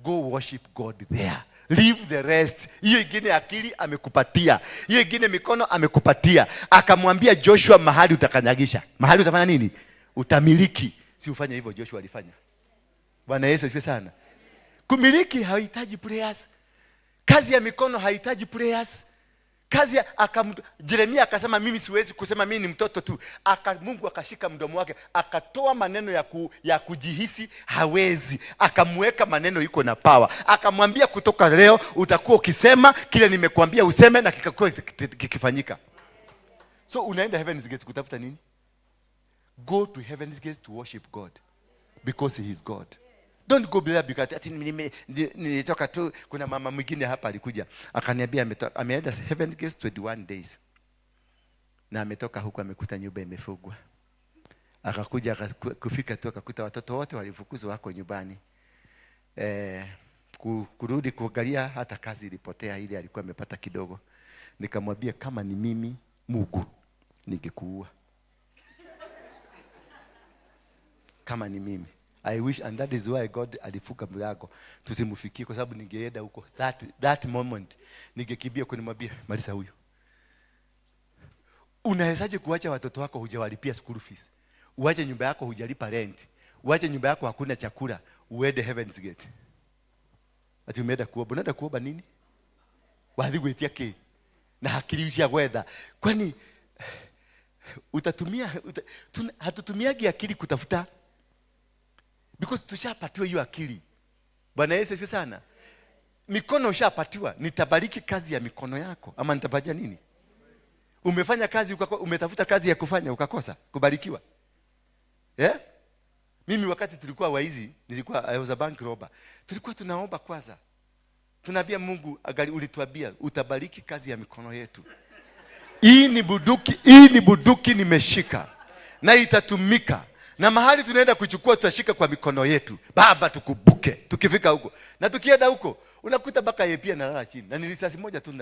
Go worship God there. Leave the rest. Hiyo ingine akili amekupatia. Hiyo ingine mikono amekupatia. Akamwambia Joshua, mahali utakanyagisha. Mahali utafanya nini? Utamiliki. Si ufanye hivyo Joshua alifanya. Bwana Yesu asifiwe sana. Kumiliki hahitaji prayers. Kazi ya mikono hahitaji prayers. Kazi ya Jeremia akasema, "Mimi siwezi kusema, mimi ni mtoto tu." Mungu akashika mdomo wake, akatoa maneno ya kujihisi hawezi, akamweka maneno iko na power, akamwambia, "Kutoka leo utakuwa ukisema kile nimekuambia useme na kikakuwa kikifanyika." So unaenda Heaven's Gate kutafuta nini? Go to Heaven's Gate to worship God because he is God. Don't go there because ati nilitoka tu. Kuna mama mwingine hapa alikuja akaniambia ameenda Heaven Gate 21 days na ametoka huku amekuta nyumba imefungwa. Akakuja kufika tu akakuta watoto wote walifukuzwa, wako nyumbani. Kurudi kuangalia, hata kazi ilipotea ile alikuwa amepata kidogo. Nikamwambia, "Kama ni mimi Mungu ningekuua." Kama ni mimi. I wish, and that is why God alifunga mlango tusimfikie, kwa sababu ningeenda huko that moment ningekimbia kunimwambia, "Malisa huyu." Unawezaje kuacha watoto wako hujawalipia school fees, uache nyumba yako hujalipa rent, uache nyumba yako hakuna chakula, uende Heaven's Gate ati umeenda kuomba? Unaenda kuomba nini? Wathi gwitia ki na hakiri cia gwetha? Kwani utatumia hatutumiagi akili kutafuta because tushapatiwa hiyo akili. Bwana Yesu asifiwe sana. Mikono ushapatiwa, "Nitabariki kazi ya mikono yako," ama nitabakia nini? Umefanya kazi umetafuta kazi ya kufanya ukakosa kubarikiwa. Yeah? Mimi wakati tulikuwa waizi, nilikuwa, I was a bank robber. Tulikuwa tunaomba kwanza. Tunaambia Mungu, "Angali ulituambia utabariki kazi ya mikono yetu. Hii ni bunduki, hii ni bunduki nimeshika na itatumika, na mahali tunaenda kuchukua tutashika kwa mikono yetu. Baba, tukumbuke tukifika huko." Na tukienda huko unakuta mpaka yeye pia analala chini, na ni risasi moja tu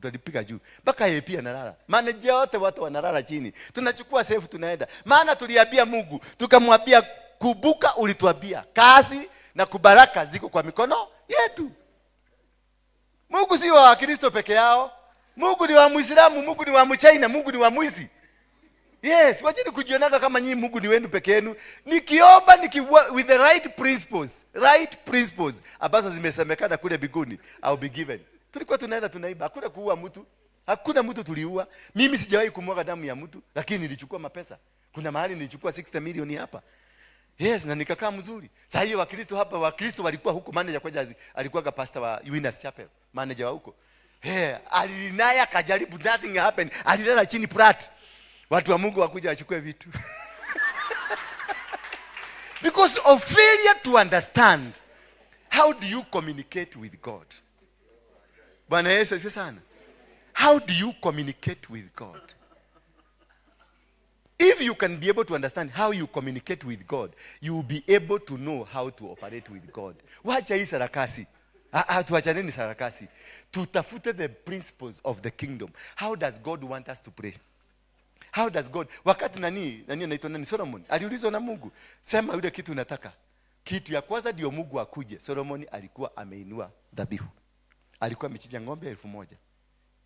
tulipiga juu, mpaka yeye pia analala. Manager wote, watu wanalala chini. Tunachukua safe, tunaenda, maana tuliambia Mungu, tukamwambia, "Kumbuka ulituambia kazi na kubaraka ziko kwa mikono yetu." Mungu si wa Wakristo peke yao. Mungu ni wa Muislamu, Mungu ni wa Mchina, Mungu ni wa mwizi. Yes, wacheni kujionaga kama nyinyi Mungu ni wenu peke yenu. Nikiomba nikiwa with the right principles, right principles ambazo zimesemekana kule mbinguni, I'll be given. Tulikuwa tunaenda tunaiba, hakuna kuua mtu. Hakuna mtu tuliua. Mimi sijawahi kumwaga damu ya mtu, lakini nilichukua mapesa. Kuna mahali nilichukua 60 milioni hapa. Yes, na nikakaa mzuri. Sasa hiyo Wakristo hapa, Wakristo walikuwa huko, manager kwanza alikuwa pastor wa Winners Chapel, manager wa huko. Hey, alinaya akajaribu, nothing happened. Alilala chini flat. Watu wa Mungu wakuja wachukue vitu. Because of failure to understand how do you communicate with God. Bwana Yesu asifiwe sana. How do you communicate with God? If you can be able to understand how you communicate with God, you will be able to know how to operate with God. Wacha hii sarakasi. Ah, ah, tuachaneni sarakasi. Tutafute the principles of the kingdom. How does God want us to pray? How does God, wakati nani anaitwa nani, Solomon aliulizwa na Mungu, sema yule kitu unataka. Kitu ya kwanza ndio Mungu akuje. Solomon alikuwa ameinua dhabihu, alikuwa amechinja ng'ombe 1000,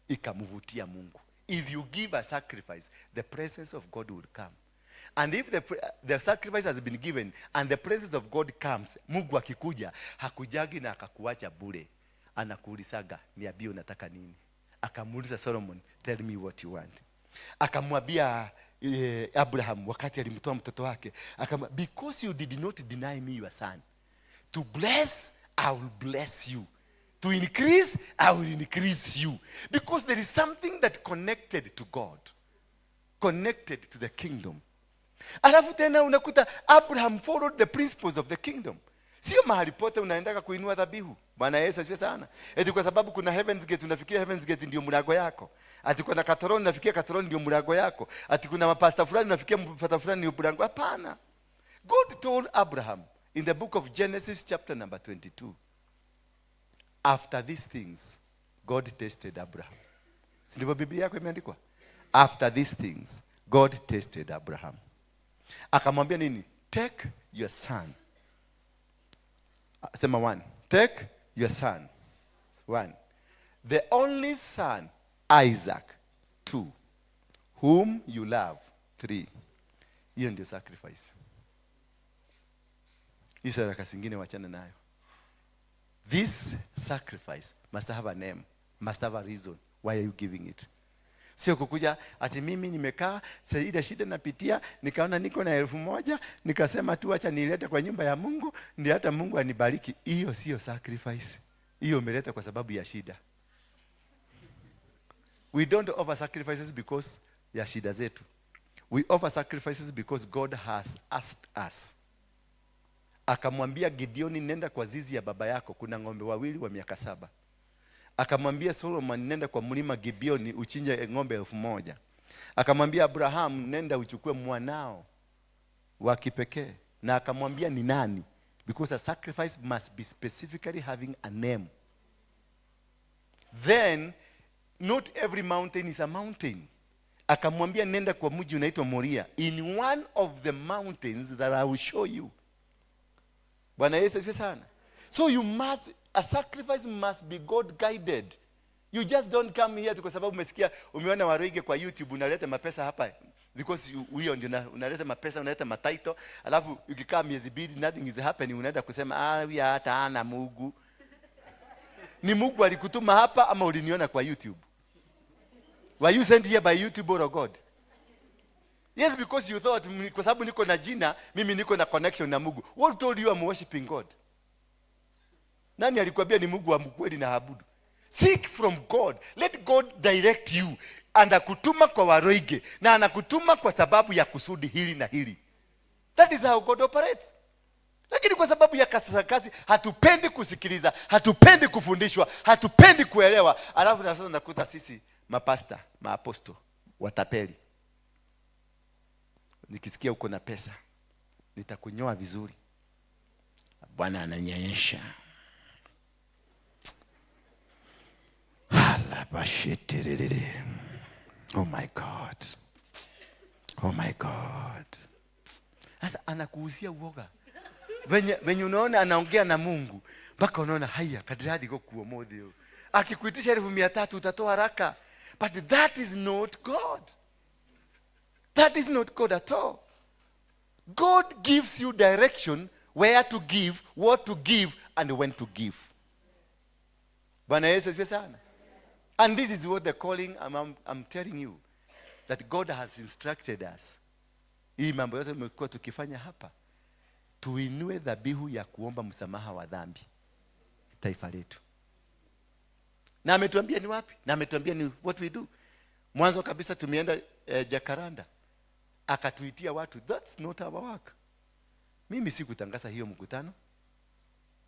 ikamvutia Mungu. If you give a sacrifice, the presence of God will come. And if the sacrifice has been given and the presence of God comes, Mungu akikuja, hakujagi na akakuacha bure. Anakuulizaga, niambie unataka nini? Akamuuliza Solomon, tell me what you want. Akamwambia Abraham wakati alimtoa mtoto wake, akamwambia, because you did not deny me your son, to bless I will bless you. To increase, I will increase you. Because there is something that connected to God. Connected to the kingdom. Alafu tena unakuta Abraham followed the principles of the kingdom. Sio mahali pote unaendaka kuinua dhabihu. Bwana Yesu asifiwe sana. Eti kwa sababu kuna Heaven's Gate unafikiria Heaven's Gate ndio mlango yako. Ati kuna Katoroni unafikiria Katoroni ndio mlango yako. Ati kuna mapasta fulani unafikiria mpasta fulani ndio mlango. Hapana. God told Abraham in the book of Genesis chapter number 22. After these things, God tested Abraham. Si ndivyo Biblia yako imeandikwa? After these things, God tested Abraham. Akamwambia nini? Take your son. Sema one. Take your son. One. The only son, Isaac. Two. Whom you love. Three. Hiyo ndio sacrifice. Hii sadaka zingine wachana nayo. This sacrifice must have a name, must have a reason. Why are you giving it? Sio kukuja ati mimi nimekaa sasa ile shida napitia, nikaona niko na 1000, nikasema tu acha nilete kwa nyumba ya Mungu, ndio hata Mungu anibariki. Hiyo sio sacrifice. Hiyo umeleta kwa sababu ya shida. We don't offer sacrifices because ya shida zetu. We offer sacrifices because God has asked us. Akamwambia Gideoni, nenda kwa zizi ya baba yako, kuna ng'ombe wawili wa miaka 7. Akamwambia Solomon, nenda kwa mlima Gibeoni uchinje ng'ombe 1000. Akamwambia Abraham, nenda uchukue mwanao wa kipekee. Na akamwambia ni nani? Because a sacrifice must be specifically having a name. Then not every mountain is a mountain. Akamwambia nenda kwa mji unaitwa Moria, in one of the mountains that I will show you. Bwana Yesu asifiwe sana. So a sacrifice must be God guided. You just don't come here kwa sababu umesikia, umeona Waruinge kwa YouTube, unaleta mapesa hapa because huyo ndio unaleta mapesa, unaleta matitle, alafu ukikaa miezi 2 nothing is happening, unaenda kusema, ah, huyu hata hana Mungu. Ni Mungu alikutuma hapa ama uliniona kwa YouTube? Were you sent here by YouTube or God? Yes, because you thought kwa sababu niko na jina, mimi niko na connection na Mungu. What told you I'm worshiping God? Nani alikwambia ni Mungu wa kweli na abudu? Seek from God. Let God direct you. Anakutuma kwa Waruinge na anakutuma kwa sababu ya kusudi hili na hili. That is how God operates. Lakini kwa sababu ya kasi hatupendi kusikiliza, hatupendi kufundishwa, hatupendi kuelewa. Alafu na sasa nakuta sisi mapasta, maaposto, watapeli. Nikisikia uko na pesa, nitakunyoa vizuri. Bwana ananyonyesha. Halabasheterere. Oh my God. Oh my God. Sasa anakuuzia uoga. Venye unaona anaongea na Mungu, mpaka unaona haya kadiradi gokuo modi huyu. Akikuitisha 300,000 utatoa haraka. But that is not God. That is not God at all. God gives you direction where to give, what to give, and when to give. Bwana Yesu asifiwe sana. And this is what the calling I'm telling you that God has instructed us. Hii mambo yote tumekuwa tukifanya hapa, tuinue dhabihu ya kuomba msamaha wa dhambi taifa letu. Na ametuambia ni wapi, na ametuambia ni what we do. Mwanzo kabisa tumeenda Jacaranda, akatuitia watu. That's not our work. Mimi sikutangaza hiyo mkutano.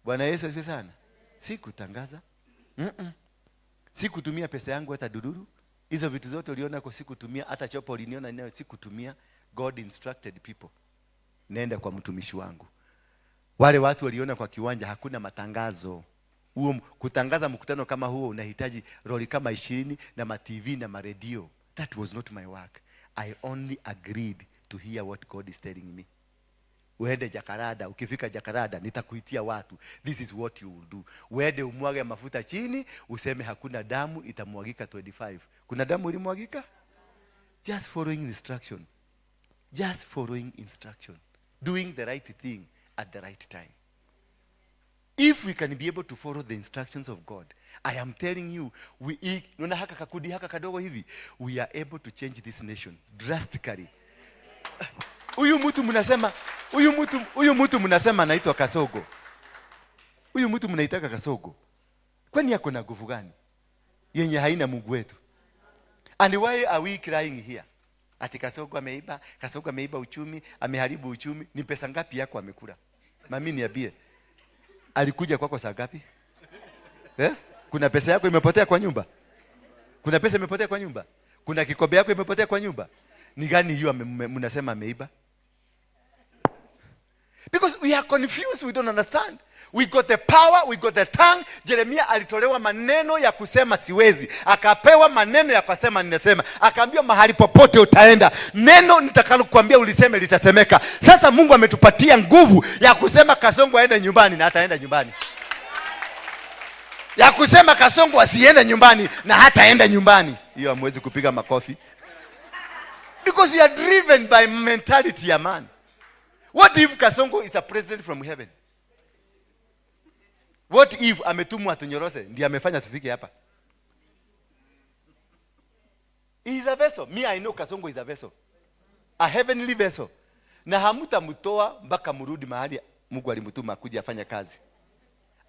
Bwana Yesu asifiwe sana. Sikutangaza. Sikutumia pesa yangu hata dururu. Hizo vitu zote uliona kwa sikutumia, hata chopo uliniona nayo sikutumia. God instructed people. Nenda kwa mtumishi wangu. Wale watu waliona kwa kiwanja hakuna matangazo. Huo kutangaza mkutano kama huo unahitaji lori kama 20 na ma TV na maredio. That was not my work. I only agreed to hear what God is telling me. Uende Jacaranda, ukifika Jacaranda nitakuitia watu. This is what you will do. Uende umwage mafuta chini, useme hakuna damu itamwagika 25. Kuna damu ilimwagika? Just following instruction. Just following instruction. Doing the right thing at the right time. If we can be able to follow the instructions of God, I am telling you, unaona haka kakundi haka kadogo hivi, we are able to change this nation drastically. Huyu mtu mnasema, huyu mtu mnasema anaitwa Kasongo. Huyu mtu mnaitaka Kasongo. Kwani yako na nguvu gani yenye haina Mungu wetu? And why are we crying here? Ati Kasongo ameiba, Kasongo ameiba uchumi, ameharibu uchumi. Ni pesa ngapi yako amekula? Mami niambie. Alikuja kwako saa ngapi? Eh? Kuna pesa yako imepotea kwa nyumba? Kuna pesa imepotea kwa nyumba? Kuna kikombe yako imepotea kwa nyumba? Ni gani hiyo mnasema ameiba? Because we are confused, we don't understand. We got the power, we got the tongue. Jeremia alitolewa maneno ya kusema siwezi, akapewa maneno ya kusema ninasema, akaambiwa mahali popote utaenda, neno nitakalokuambia uliseme litasemeka. Sasa Mungu ametupatia nguvu ya kusema Kasongo aende nyumbani na ataenda nyumbani, ya kusema Kasongo asiende nyumbani na hataenda nyumbani. Hiyo hamwezi kupiga makofi because you are driven by mentality ya man. What if Kasongo is a president from heaven? What if ametumwa atunyorose ndiye amefanya tufike hapa? He is a vessel. Me, I know Kasongo is a vessel. A heavenly vessel. Na hamutamtoa mpaka mrudi mahali Mungu alimtuma kuja afanye kazi.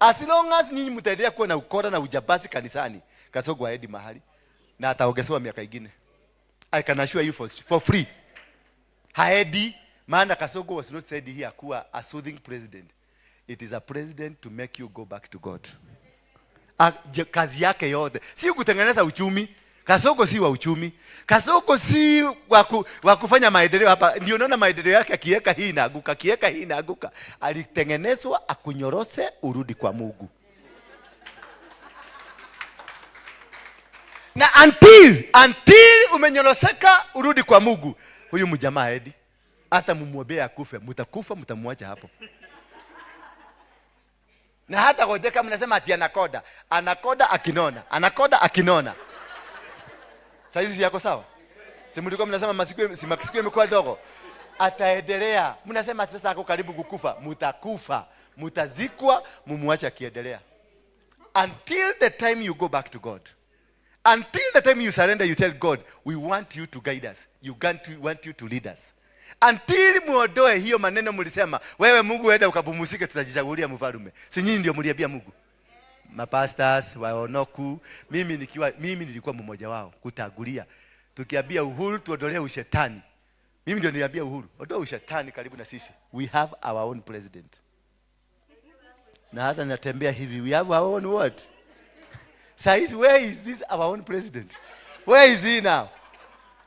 As long as nyinyi mtaendelea kuwa na ukora na ujambazi kanisani, Kasongo haendi mahali na ataongezewa miaka ingine. I can assure you for free. Haendi, maana Kasongo was not said here kuwa a soothing president. It is a president to make you go back to God. Kazi yake yote si kutengeneza uchumi. Kasongo si wa uchumi. Kasongo si wa kufanya maendeleo hapa. Ndio unaona maendeleo yake akiweka hii inaanguka, akiweka hii inaanguka. Alitengenezwa akunyorose urudi kwa Mungu. Na until umenyoroseka urudi kwa Mungu, huyu mjamaa edi hata mumwombee akufe, mtakufa, mtamwacha hapo. Na hata gojeka mnasema ati anakoda. Anakoda akinona. Anakoda akinona. Saizi si yako sawa? Si mlikuwa mnasema si masiku imekuwa dogo. Ataendelea. Mnasema ati sasa ako karibu kukufa. Mutakufa. Mutazikwa, mumuache akiendelea. Until the time you go back to God. Until the time you surrender, you tell God, we want you to guide us. You want you to lead us. Until muondoe hiyo maneno mlisema, wewe Mungu enda ukapumzike, tutajichagulia mfalme. Si nyinyi ndio mliambia Mungu? Mapastors waonoku, mimi nilikuwa mmoja wao kutagulia. Tukiambia Uhuru tuondolee ushetani. Mimi ndio niliambia Uhuru, ondoa ushetani karibu na sisi. We have our own president. Na hata natembea hivi, we have our own what? Saizi, where is this our own president? Where is he now?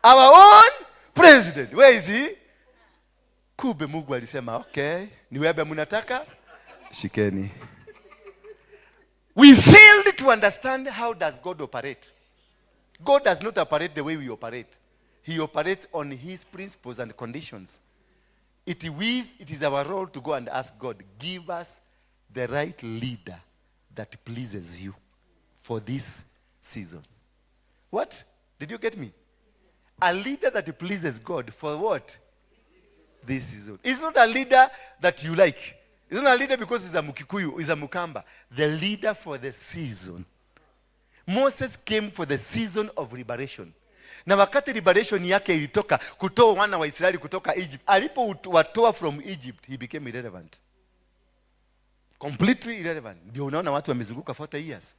Our own president. Where is he? Kumbe Mungu alisema, okay, ni wewe mnataka? Shikeni. We failed to understand how does God operate. God does not operate the way we operate. He operates on his principles and conditions. It is our role to go and ask God, give us the right leader that pleases you for this season. What? Did you get me? A leader that pleases God for what? This season. It's not a leader that you like. It's not a leader because he's a Mukikuyu, he's a Mukamba. The leader for the season. Moses came for the season of liberation. Na wakati liberation yake ilitoka kutoa wana wa Israeli kutoka Egypt, alipowatoa from Egypt, he became irrelevant. Completely irrelevant. Ndio unaona watu wamezunguka 40 years.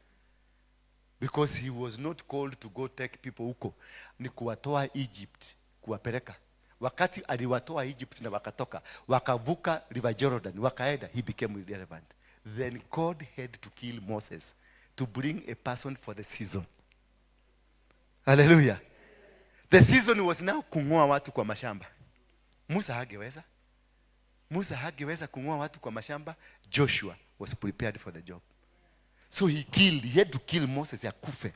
Because he was not called to go take people huko. Ni kuwatoa Egypt, kuwapeleka. Wakati aliwatoa Egypt na wakatoka, wakavuka River Jordan, wakaenda, he became irrelevant. Then God had to kill Moses to bring a person for the season. Hallelujah. The season was now kung'oa watu kwa mashamba. Musa hangeweza. Musa hangeweza kung'oa watu kwa mashamba. Joshua was prepared for the job. So he had to kill Moses akufe.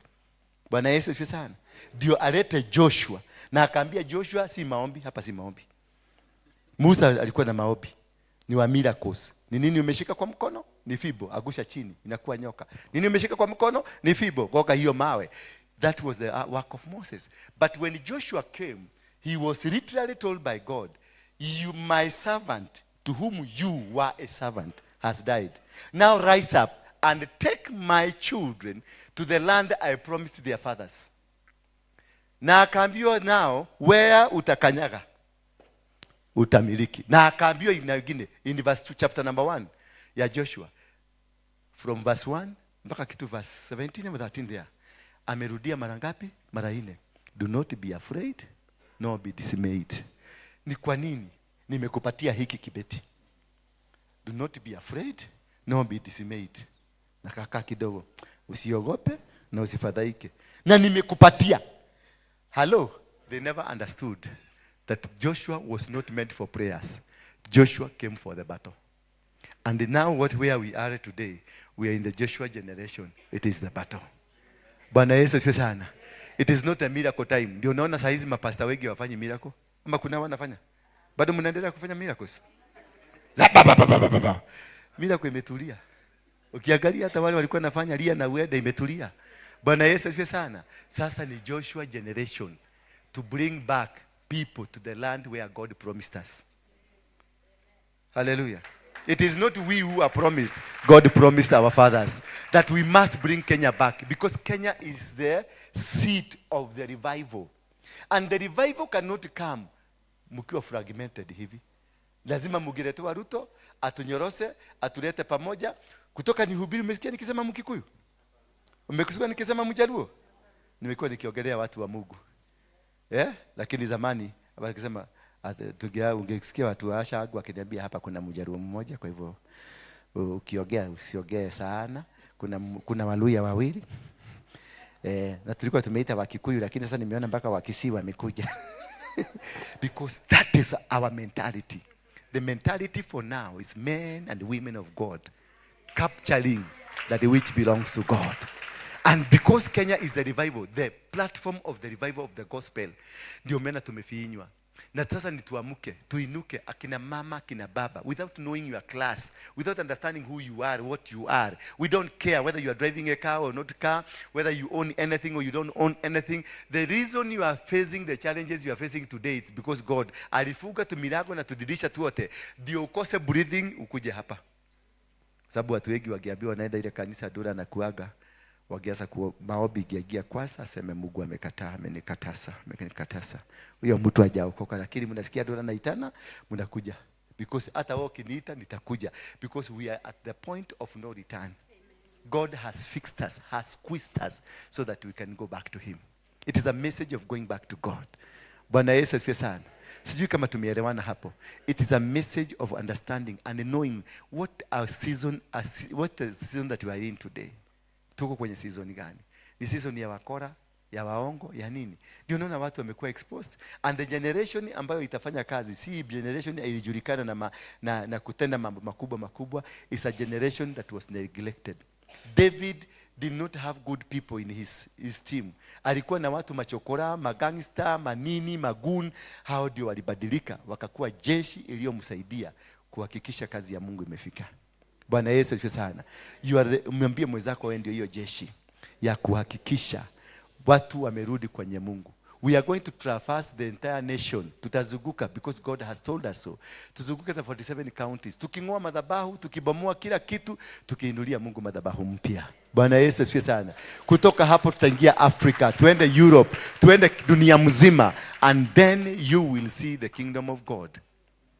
Bwana Yesu asifiwe sana. Ndio alete Joshua. Na akaambia Joshua, si maombi, hapa si maombi. Musa alikuwa na maombi. Ni wa miracles. Ni nini umeshika kwa mkono? Ni fimbo, agusha chini, inakuwa nyoka. Nini umeshika kwa mkono? Ni fimbo, goga hiyo mawe. That was the work of Moses. But when Joshua came, he was literally told by God, "You, my servant, to whom you were a servant, has died. Now rise up and take my children to the land I promised their fathers." Na akaambiwa, now where utakanyaga utamiliki. Na akaambiwa ingine in verse 2, chapter number 1 ya Joshua, from verse 1 mpaka kitu verse 17 or 13 there. Amerudia mara ngapi? Mara nne. "Do not be afraid nor be dismayed." Ni kwa nini nimekupatia hiki kibeti? "Do not be afraid nor be dismayed." Na kaka kidogo, usiogope na usifadhaike. Na nimekupatia. Hello, they never understood that Joshua was not meant for prayers. Joshua came for the battle. And now what where we are today, we are in the Joshua generation. It is the battle. Bwana Yesu asifiwe sana. It is not a miracle time. Ndio unaona saa hizi mapasta wengi hawafanyi miracle. Ama kuna wanafanya? Bado mnaendelea kufanya miracles? La, ba, ba, ba, ba, ba, ba. Miracle imetulia. Ukiangalia hata wale walikuwa nafanya lia na uenda imetulia. Bwana Yesu asifiwe sana. Sasa ni Joshua generation to bring back people to the land where God promised us. Hallelujah. It is not we who are promised. God promised our fathers that we must bring Kenya back because Kenya is the seat of the revival. And the revival cannot come mkiwa fragmented hivi. Lazima mugiletewa Ruto atunyoroshe, atulete pamoja. Kutoka nihubiri, umesikia nikisema Mkikuyu? Umekusikia nikisema Mjaluo? Nimekuwa nikiongelea watu wa Mungu. Eh? Lakini zamani wakisema ungesikia watu wa Ashagu wakiniambia, "Hapa kuna Mjaluo mmoja, kwa hivyo ukiongea usiongee sana. Kuna Waluya wawili." Eh, na tulikuwa tumeita Wakikuyu, lakini sasa nimeona mpaka Wakisii wamekuja. Because that is our mentality. The mentality for now is men and women of God capturing that which belongs to God. And because Kenya is the revival, the platform of the revival of the gospel, ndio maana tumefinywa. Na sasa ni tuamke, tuinuke, akina mama, akina baba, without knowing your class, without understanding who you are, what you are. We don't care whether you are driving a car or not car, whether you own anything or you don't own anything. The reason you are facing the challenges you are facing today, it's because God alifunga tu milango na tudirisha tuote, ndio ukose breathing ukuje hapa. Sababu watu wengi wakiambiwa wanaenda ile kanisa Dura na kuaga, wakianza ku maombi ikiingia kwanza, aseme, "Mungu amekataa, amenikatasa, amenikatasa." Huyo mtu hajaokoka, lakini mnasikia Dura naitana, mnakuja. Because hata wewe ukiniita nitakuja, because we are at the point of no return. God has fixed us, has squeezed us so that we can go back to him. It is a message of going back to God. Bwana Yesu asifiwe sana. Sijui kama tumeelewana hapo. It is a message of understanding and knowing what our season, what the season that we are in today. Tuko kwenye season gani? Ni season ya wakora, ya waongo, ya nini? Ndio unaona watu wamekuwa exposed. And the generation ambayo itafanya kazi, si generation ilijulikana na kutenda mambo makubwa makubwa, is a generation that was neglected. David did not have good people in his team. Alikuwa na watu machokora, magangster, manini, magun. Hao ndio walibadilika, wakakuwa jeshi iliyomsaidia kuhakikisha kazi ya Mungu imefika. Bwana Yesu asifiwe sana. Mwambie mwenzako, wewe ndio hiyo jeshi ya kuhakikisha watu wamerudi kwenye Mungu. We are going to traverse the entire nation. Tutazunguka because God has told us so. Tuzunguke the 47 counties. Tuking'oa madhabahu, tukibomoa kila kitu, tukiinulia Mungu madhabahu mpya. Bwana Yesu asifiwe sana. Kutoka hapo tutaingia Africa, tuende Europe, tuende dunia mzima, and then you will see the kingdom of God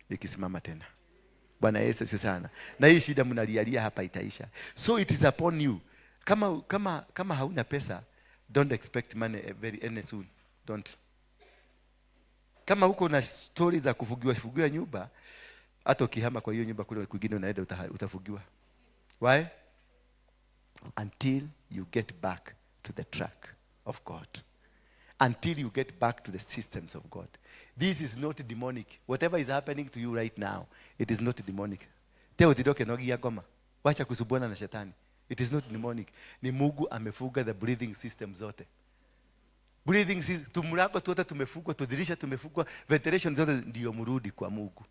ikisimama tena. Bwana Yesu asifiwe sana. Na hii shida mnalialia hapa itaisha. So it is upon you. Kama hauna pesa, don't expect money very any soon. Don't. Kama huko na stori za kufugiwa fugiwa nyumba, hata ukihama kwa hiyo nyumba kule kwingine unaenda utafugiwa. Why? Until you get back to the track of God. Until you get back to the systems of God. This is not demonic. Whatever is happening to you right now, it is not demonic. Teo utidoke nogia goma. Wacha kusumbuana na shetani. It is not demonic. Ni Mungu amefuga the breathing system zote. Breathing system, tumlango tuote tumefungwa, tudirisha tumefungwa, ventilation zote ndio mrudi kwa Mungu.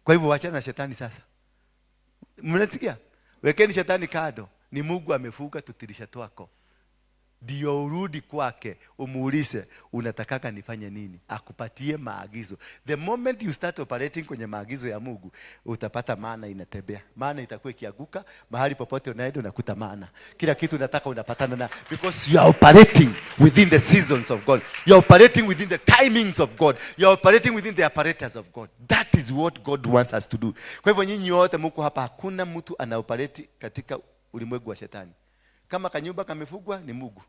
Kwa hivyo wachana na shetani sasa. Mnasikia? Wekeni shetani kando. Ni Mungu amefunga tutirisha twako. Ndio urudi kwake, umuulize unatakaka nifanye nini, akupatie maagizo. The moment you start operating kwenye maagizo ya Mungu, utapata mana inatembea. Mana itakuwa ikianguka mahali popote unaenda, unakuta mana. Kila kitu unataka unapatana na, because you are operating within the seasons of God. You are operating within the timings of God. You are operating within the apparatus of God. That is what God wants us to do. Kwa hivyo nyinyi wote mko hapa, hakuna mtu anaoperate katika ulimwengu wa shetani. Kama kanyumba kamefugwa ni Mungu.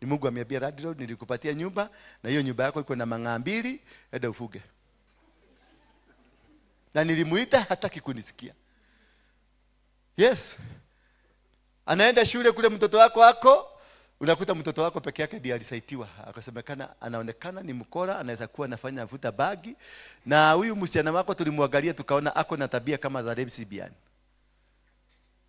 Ni Mungu ameambia landlord, nilikupatia nyumba na hiyo nyumba yako iko na mang'aa mbili, enda ufuge. Na nilimuita hataki kunisikia. Yes. Anaenda shule kule mtoto wako ako, unakuta mtoto wako peke yake ndiye alisaitiwa. Akasemekana anaonekana ni mkora, anaweza kuwa anafanya vuta bagi. Na huyu msichana wako tulimwangalia tukaona ako na tabia kama za lesbian.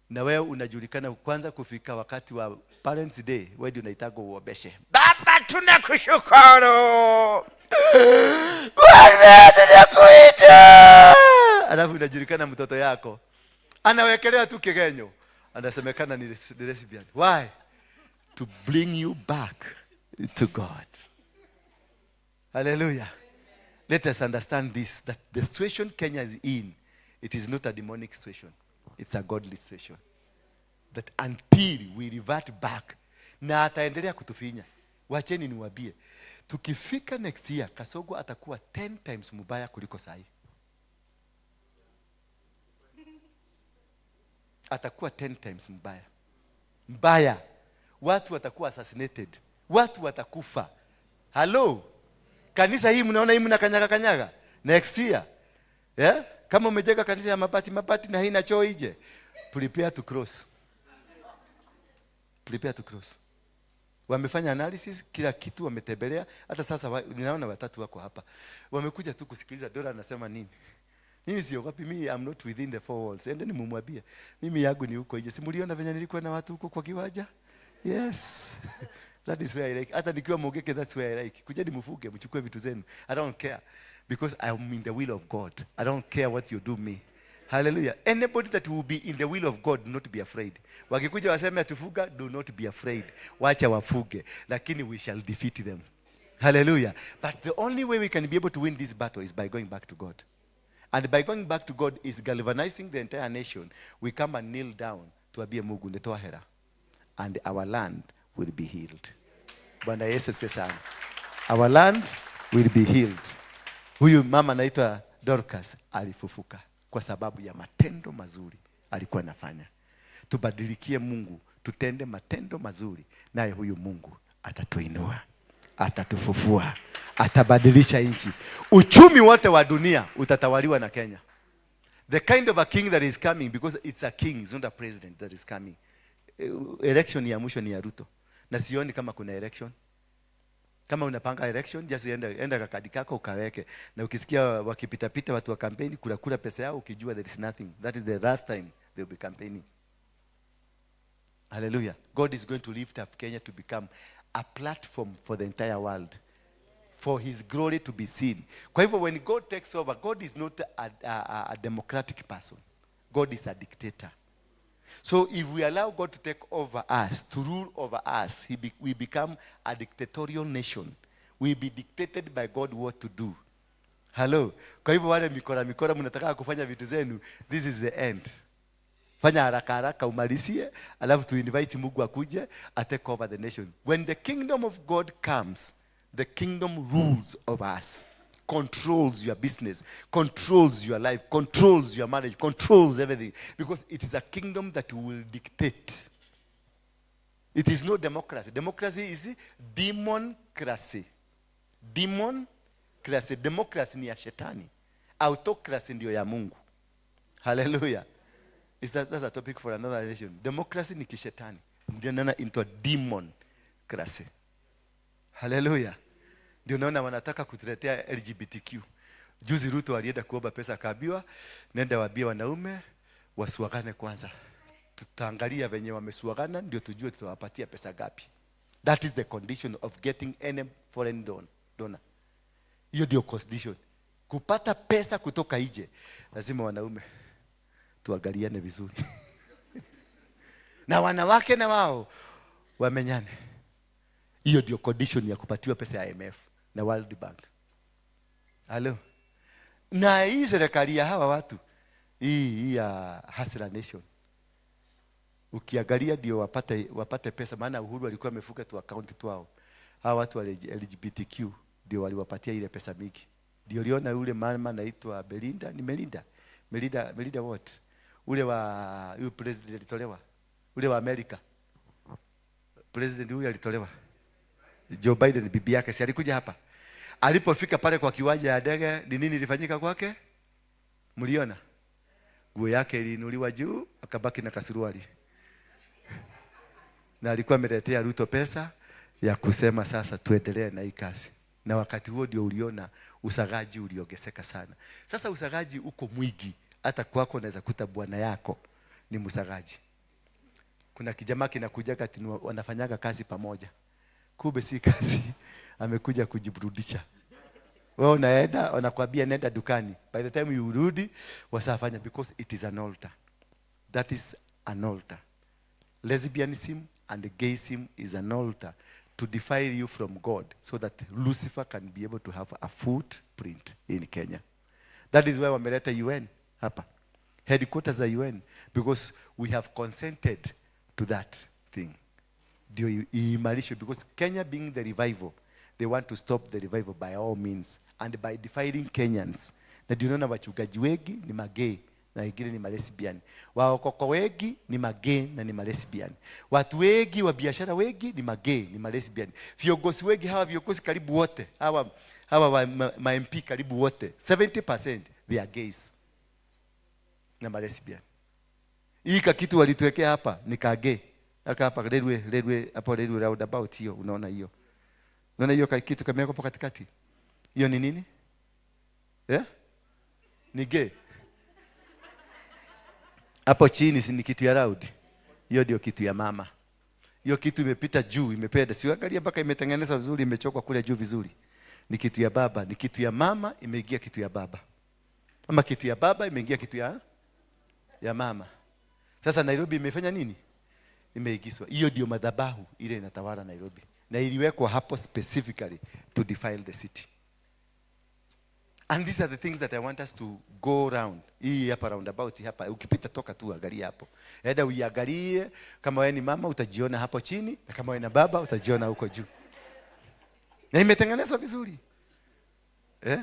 Na wewe unajulikana kwanza kufika wakati wa Parents Day, wewe ndio unaitagwa uobeshe. Baba, tunakushukuru. Bwana, tunakuita. Alafu inajulikana mtoto yako anawekelea tu kigenyo, anasemekana ni lesbian. Why? To bring you back to God. Hallelujah. Let us understand this, that the situation Kenya is in, it is not a demonic situation. It's a godly situation. That until we revert back, na ataendelea kutufinya. Wacheni niwaambie, tukifika next year, Kasongo atakuwa 10 times mubaya kuliko sahi. Atakuwa 10 times mbaya. Mbaya. Watu watakuwa assassinated. Watu watakufa. Hello? Kanisa hii mnaona hii mnakanyaga kanyaga. Next year. Yeah? Kama umejenga kanisa ya mabati mabati na haina choo ije, prepare to cross. Prepare to cross. Wamefanya analysis, kila kitu wametembelea. Hata sasa ninaona watatu wako hapa. Wamekuja tu kusikiliza Dora anasema nini. Mimi siogopi, mimi I'm not within the four walls. Endeni mumwambie. Mimi yangu ni huko nje. Si mliona venye nilikuwa na watu huko kwa kiwanja? Yes. That is where I like. Hata nikiwa Mugeke, that's where I like. Kujeni mfuge, mchukue vitu zenu. I don't care. Because I'm in the will of God. I don't care what you do me. Hallelujah. Anybody that will be in the will of God, do not be afraid. Wakikuja waseme atufuga, do not be afraid. Wacha wafuge. Lakini we shall defeat them. Hallelujah. But the only way we can be able to win this battle is by going back to God. And by going back to God is galvanizing the entire nation. We come and kneel down tuambie Mungu nitoa hera. And our land will be healed. Bwana Yesu asifiwe sana. Our land will be healed. Huyu mama anaitwa Dorcas alifufuka kwa sababu ya matendo mazuri alikuwa anafanya. Tubadilikie Mungu, tutende matendo mazuri, naye huyu Mungu atatuinua, atatufufua, atabadilisha nchi. Uchumi wote wa dunia utatawaliwa na Kenya. The kind of a king that is coming, because it's a king, it's not a president that is coming. Election ya mwisho ni ya Ruto. Na sioni kama kuna election. Kama unapanga election, just enda kakadi kako ukaweke. Na ukisikia wakipita pita watu wa kampeni, kula kula pesa yao, ukijua there is nothing. That is the last time they will be campaigning. Hallelujah. God is going to lift up Kenya to become a platform for the entire world. For his glory to be seen. Kwa hivyo when God takes over, God is not a democratic person. God is a dictator. So if we allow God to take over us, to rule over us, we become a dictatorial nation Will be dictated by God what to do. Hello. Kwa hivyo wale mikora mikora mnataka kufanya vitu zenu, this is the end. Fanya haraka haraka umalizie, alafu tu invite Mungu akuje atake over the nation. When the kingdom of God comes, the kingdom rules over us, controls your business, controls your life, controls your marriage, controls everything, because it is a kingdom that will dictate. It is no democracy. Democracy is demoncracy. Demoncracy. Democracy ni ya shetani. Autocracy ndio ya Mungu. Hallelujah. That's a topic for another nation. Democracy ni kishetani. Ndio naona into demoncracy. Hallelujah. Ndio naona wanataka kutuletea LGBTQ. Juzi Ruto alienda kuomba pesa, akaambiwa nenda waambie wanaume wasuagane kwanza. Tutaangalia venye wamesuagana ndio tujue tutawapatia pesa gapi. That is the condition of getting any foreign donor. Hiyo ndio condition. Kupata pesa kutoka nje lazima wanaume tuangaliane vizuri na wanawake na wao wamenyane. Hiyo ndio condition ya kupatiwa pesa ya IMF na World Bank. Halo. Na hii serikali ya hawa watu hii ya Hustler Nation, ukiangalia ndio wapate pesa, maana Uhuru alikuwa amefunga tu account twao. Hawa watu wa LGBTQ ndio waliwapatia ile pesa mingi. Ndio uliona yule mama anaitwa Belinda, ni Melinda? Melinda, Melinda what? Ule wa huyu president alitolewa. Ule wa Amerika. President huyu alitolewa. Joe Biden, bibi yake si alikuja hapa? Alipofika pale kwa kiwanja ya ndege, ni nini ilifanyika kwake? Mliona? Nguo yake iliinuliwa juu, akabaki na kasuruali. Na alikuwa ameletea Ruto pesa ya kusema sasa tuendelee na hii kazi. Na wakati huo ndio uliona usagaji uliongezeka sana. Sasa usagaji uko mwingi, hata kwako unaweza kuta bwana yako ni msagaji. Kuna kijamaa kinakuja kati wanafanyaga kazi pamoja. Kumbe si kazi, amekuja kujiburudisha. Wewe unaenda, wanakuambia nenda dukani. By the time you urudi, wasafanya, because it is an altar. That is an altar. Lesbianism and gayism is an altar to defile you from God so that Lucifer can be able to have a footprint in Kenya. That is why wameleta UN hapa. Headquarters za UN, because we have consented to that thing. Ndio iimarishwe, because Kenya being the revival, they want to stop the revival by all means and by defiling Kenyans. Na ndio unaona wachungaji wengi ni magay na wengine ni malesbian. Waokoko wengi ni magay na ni malesbian. Watu wengi wa biashara wengi ni magay, ni malesbian. Viongozi wengi hawa, viongozi karibu wote hawa wa ma MP karibu wote, 70% they are gays na malesbian. Hii kakitu walituwekea hapa ni kagay. Aka hapa railway hapo, railway roundabout hiyo, unaona hiyo? Unaona hiyo kitu kamewekwa hapo katikati? Hiyo ni nini? Yeah? Ni gay. Hapo chini si ni kitu ya round? Hiyo ndio kitu ya mama. Hiyo kitu imepita juu, imependa. Si angalia mpaka imetengenezwa vizuri, imechokwa kule juu vizuri. Ni kitu ya baba, ni kitu ya mama imeingia kitu ya baba. Ama kitu ya baba imeingia kitu ya mama. Sasa Nairobi imefanya nini? Imeigizwa. Hiyo ndio madhabahu ile inatawala Nairobi. Na iliwekwa hapo specifically to defile the city. And these are the things that I want us to go round. Hii hapa roundabout hapa, ukipita toka tu angalia hapo. Enda uiangalie, kama wewe ni mama utajiona hapo chini, na kama wewe ni baba utajiona huko juu. Na imetengenezwa vizuri. Eh?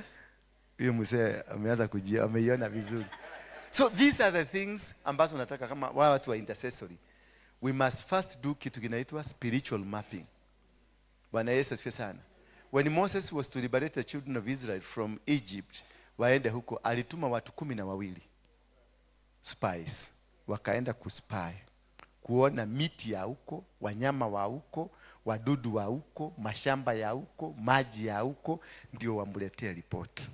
Huyo mzee ameanza kujia, ameiona vizuri. So these are the things ambazo nataka kama watu wa intercessory. We must first do kitu kinaitwa spiritual mapping. Bwana Yesu asifiwe sana. When Moses was to liberate the children of Israel from Egypt, waende huko, alituma watu 12 spies. Wakaenda kuspy, kuona miti ya huko, wanyama wa huko, wadudu wa huko, mashamba ya huko, maji ya huko, ndio wamletee report.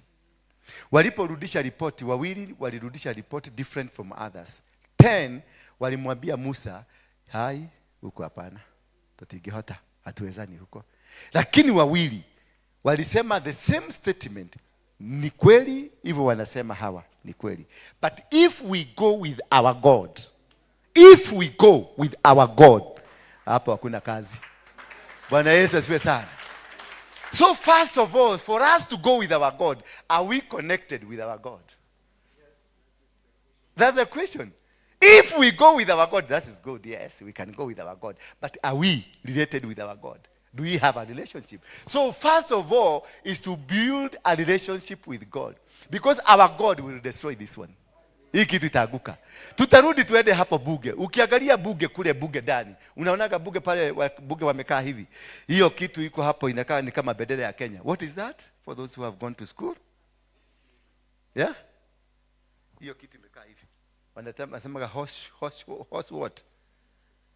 Waliporudisha ripoti, wawili walirudisha ripoti different from others. 10 walimwambia Musa, hai, huko hapana, tutingihota, hatuwezani huko. Lakini wawili walisema the same statement, ni kweli hivyo wanasema hawa, ni kweli. But if we go with our God, if we go with our God, hapo hakuna kazi. Bwana Yesu asifiwe sana. So first of all, for us to go with our God, are we connected with our God? That's the question. If we go with our God, that is good. Yes, we can go with our God. But are we related with our God? Do we have a relationship? So first of all is to build a relationship with God. Because our God will destroy this one. Hii kitu itaanguka. Tutarudi tuende hapo bunge. Ukiangalia bunge kule bunge ndani, unaonaga bunge pale bunge wamekaa hivi. Hiyo kitu iko hapo inakaa ni kama bendera ya Kenya. What is that for those who have gone to school? Yeah? Hiyo kitu imekaa hivi. Wanasemaga horse, horse, horse what?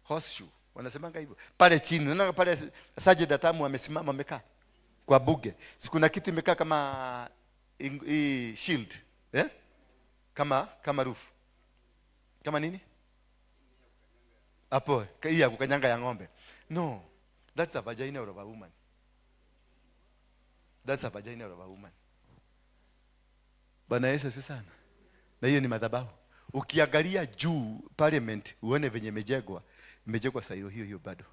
Horseshoe. Wanasemanga hivyo. Pale chini, unaona pale Sajid Atamu amesimama amekaa kwa bunge. Si kuna kitu imekaa kama hii shield, eh? Kama roof. Kama nini? Hapo, hii ya kukanyanga ya ng'ombe. No. That's a vagina of a woman. That's a vagina of a woman. Bwana Yesu asifiwe sana. Na hiyo ni madhabahu. Ukiangalia juu parliament uone venye imejengwa, imejengwa sailo hiyo hiyo bado.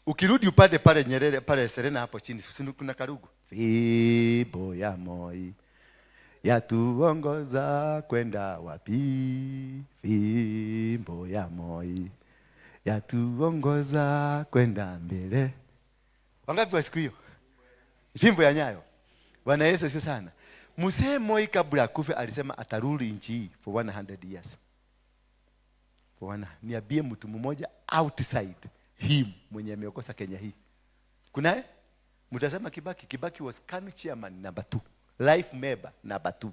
Ukirudi upande pale Nyerere pale Serena hapo chini, si kuna karugu. Fimbo ya Moi yatuongoza kwenda wapi? Fimbo ya Moi yatuongoza kwenda mbele. Wangapi wa siku hiyo? Fimbo ya Nyayo. Bwana Yesu asifiwe sana. Mzee Moi kabla akufe alisema atarudi nchi hii for 100 years. For one, niambie mtu mmoja outside him mwenye ameokosa Kenya hii. Kunaye? Mtasema Kibaki. Kibaki was KANU chairman number 2. Life member number 2.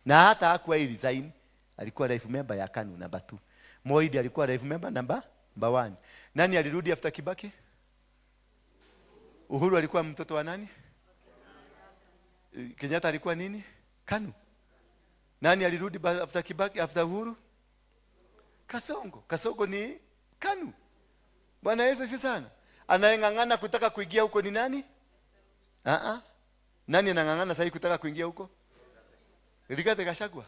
Na hata hakuwa resign, alikuwa life member ya KANU number 2. Moi alikuwa life member number 1. Nani alirudi after Kibaki? Uhuru alikuwa mtoto wa nani? Kenyatta alikuwa nini? KANU. Nani alirudi after Kibaki, after Uhuru? Kasongo. Kasongo ni KANU. Bwana Yesu asifiwe sana. Anayeng'ang'ana kutaka kuingia huko ni nani? Nani anang'ang'ana sasa kutaka kuingia huko? Rigathi Gachagua.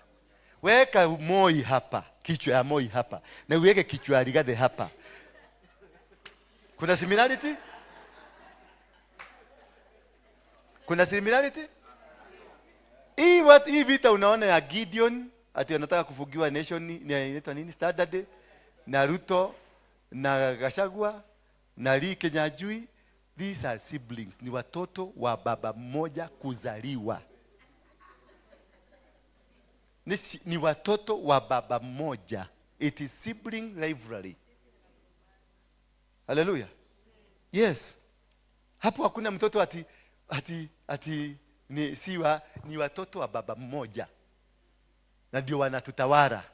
Weka Moi hapa, kichwa ya Moi hapa, na uweke kichwa ya Rigathi hapa. Kuna similarity? Kuna similarity? Hii what hii vita unaona ya Gideon ati anataka kufugiwa nation ni inaitwa nini? Standard na Ruto na Gachagua na Lee Kinyanjui, these are siblings, ni watoto wa baba mmoja kuzaliwa. Ni watoto wa baba mmoja. It is sibling rivalry. Hallelujah. Yes. Hapo hakuna mtoto ati ni siwa, ni watoto wa baba mmoja. Na ndio wanatutawala.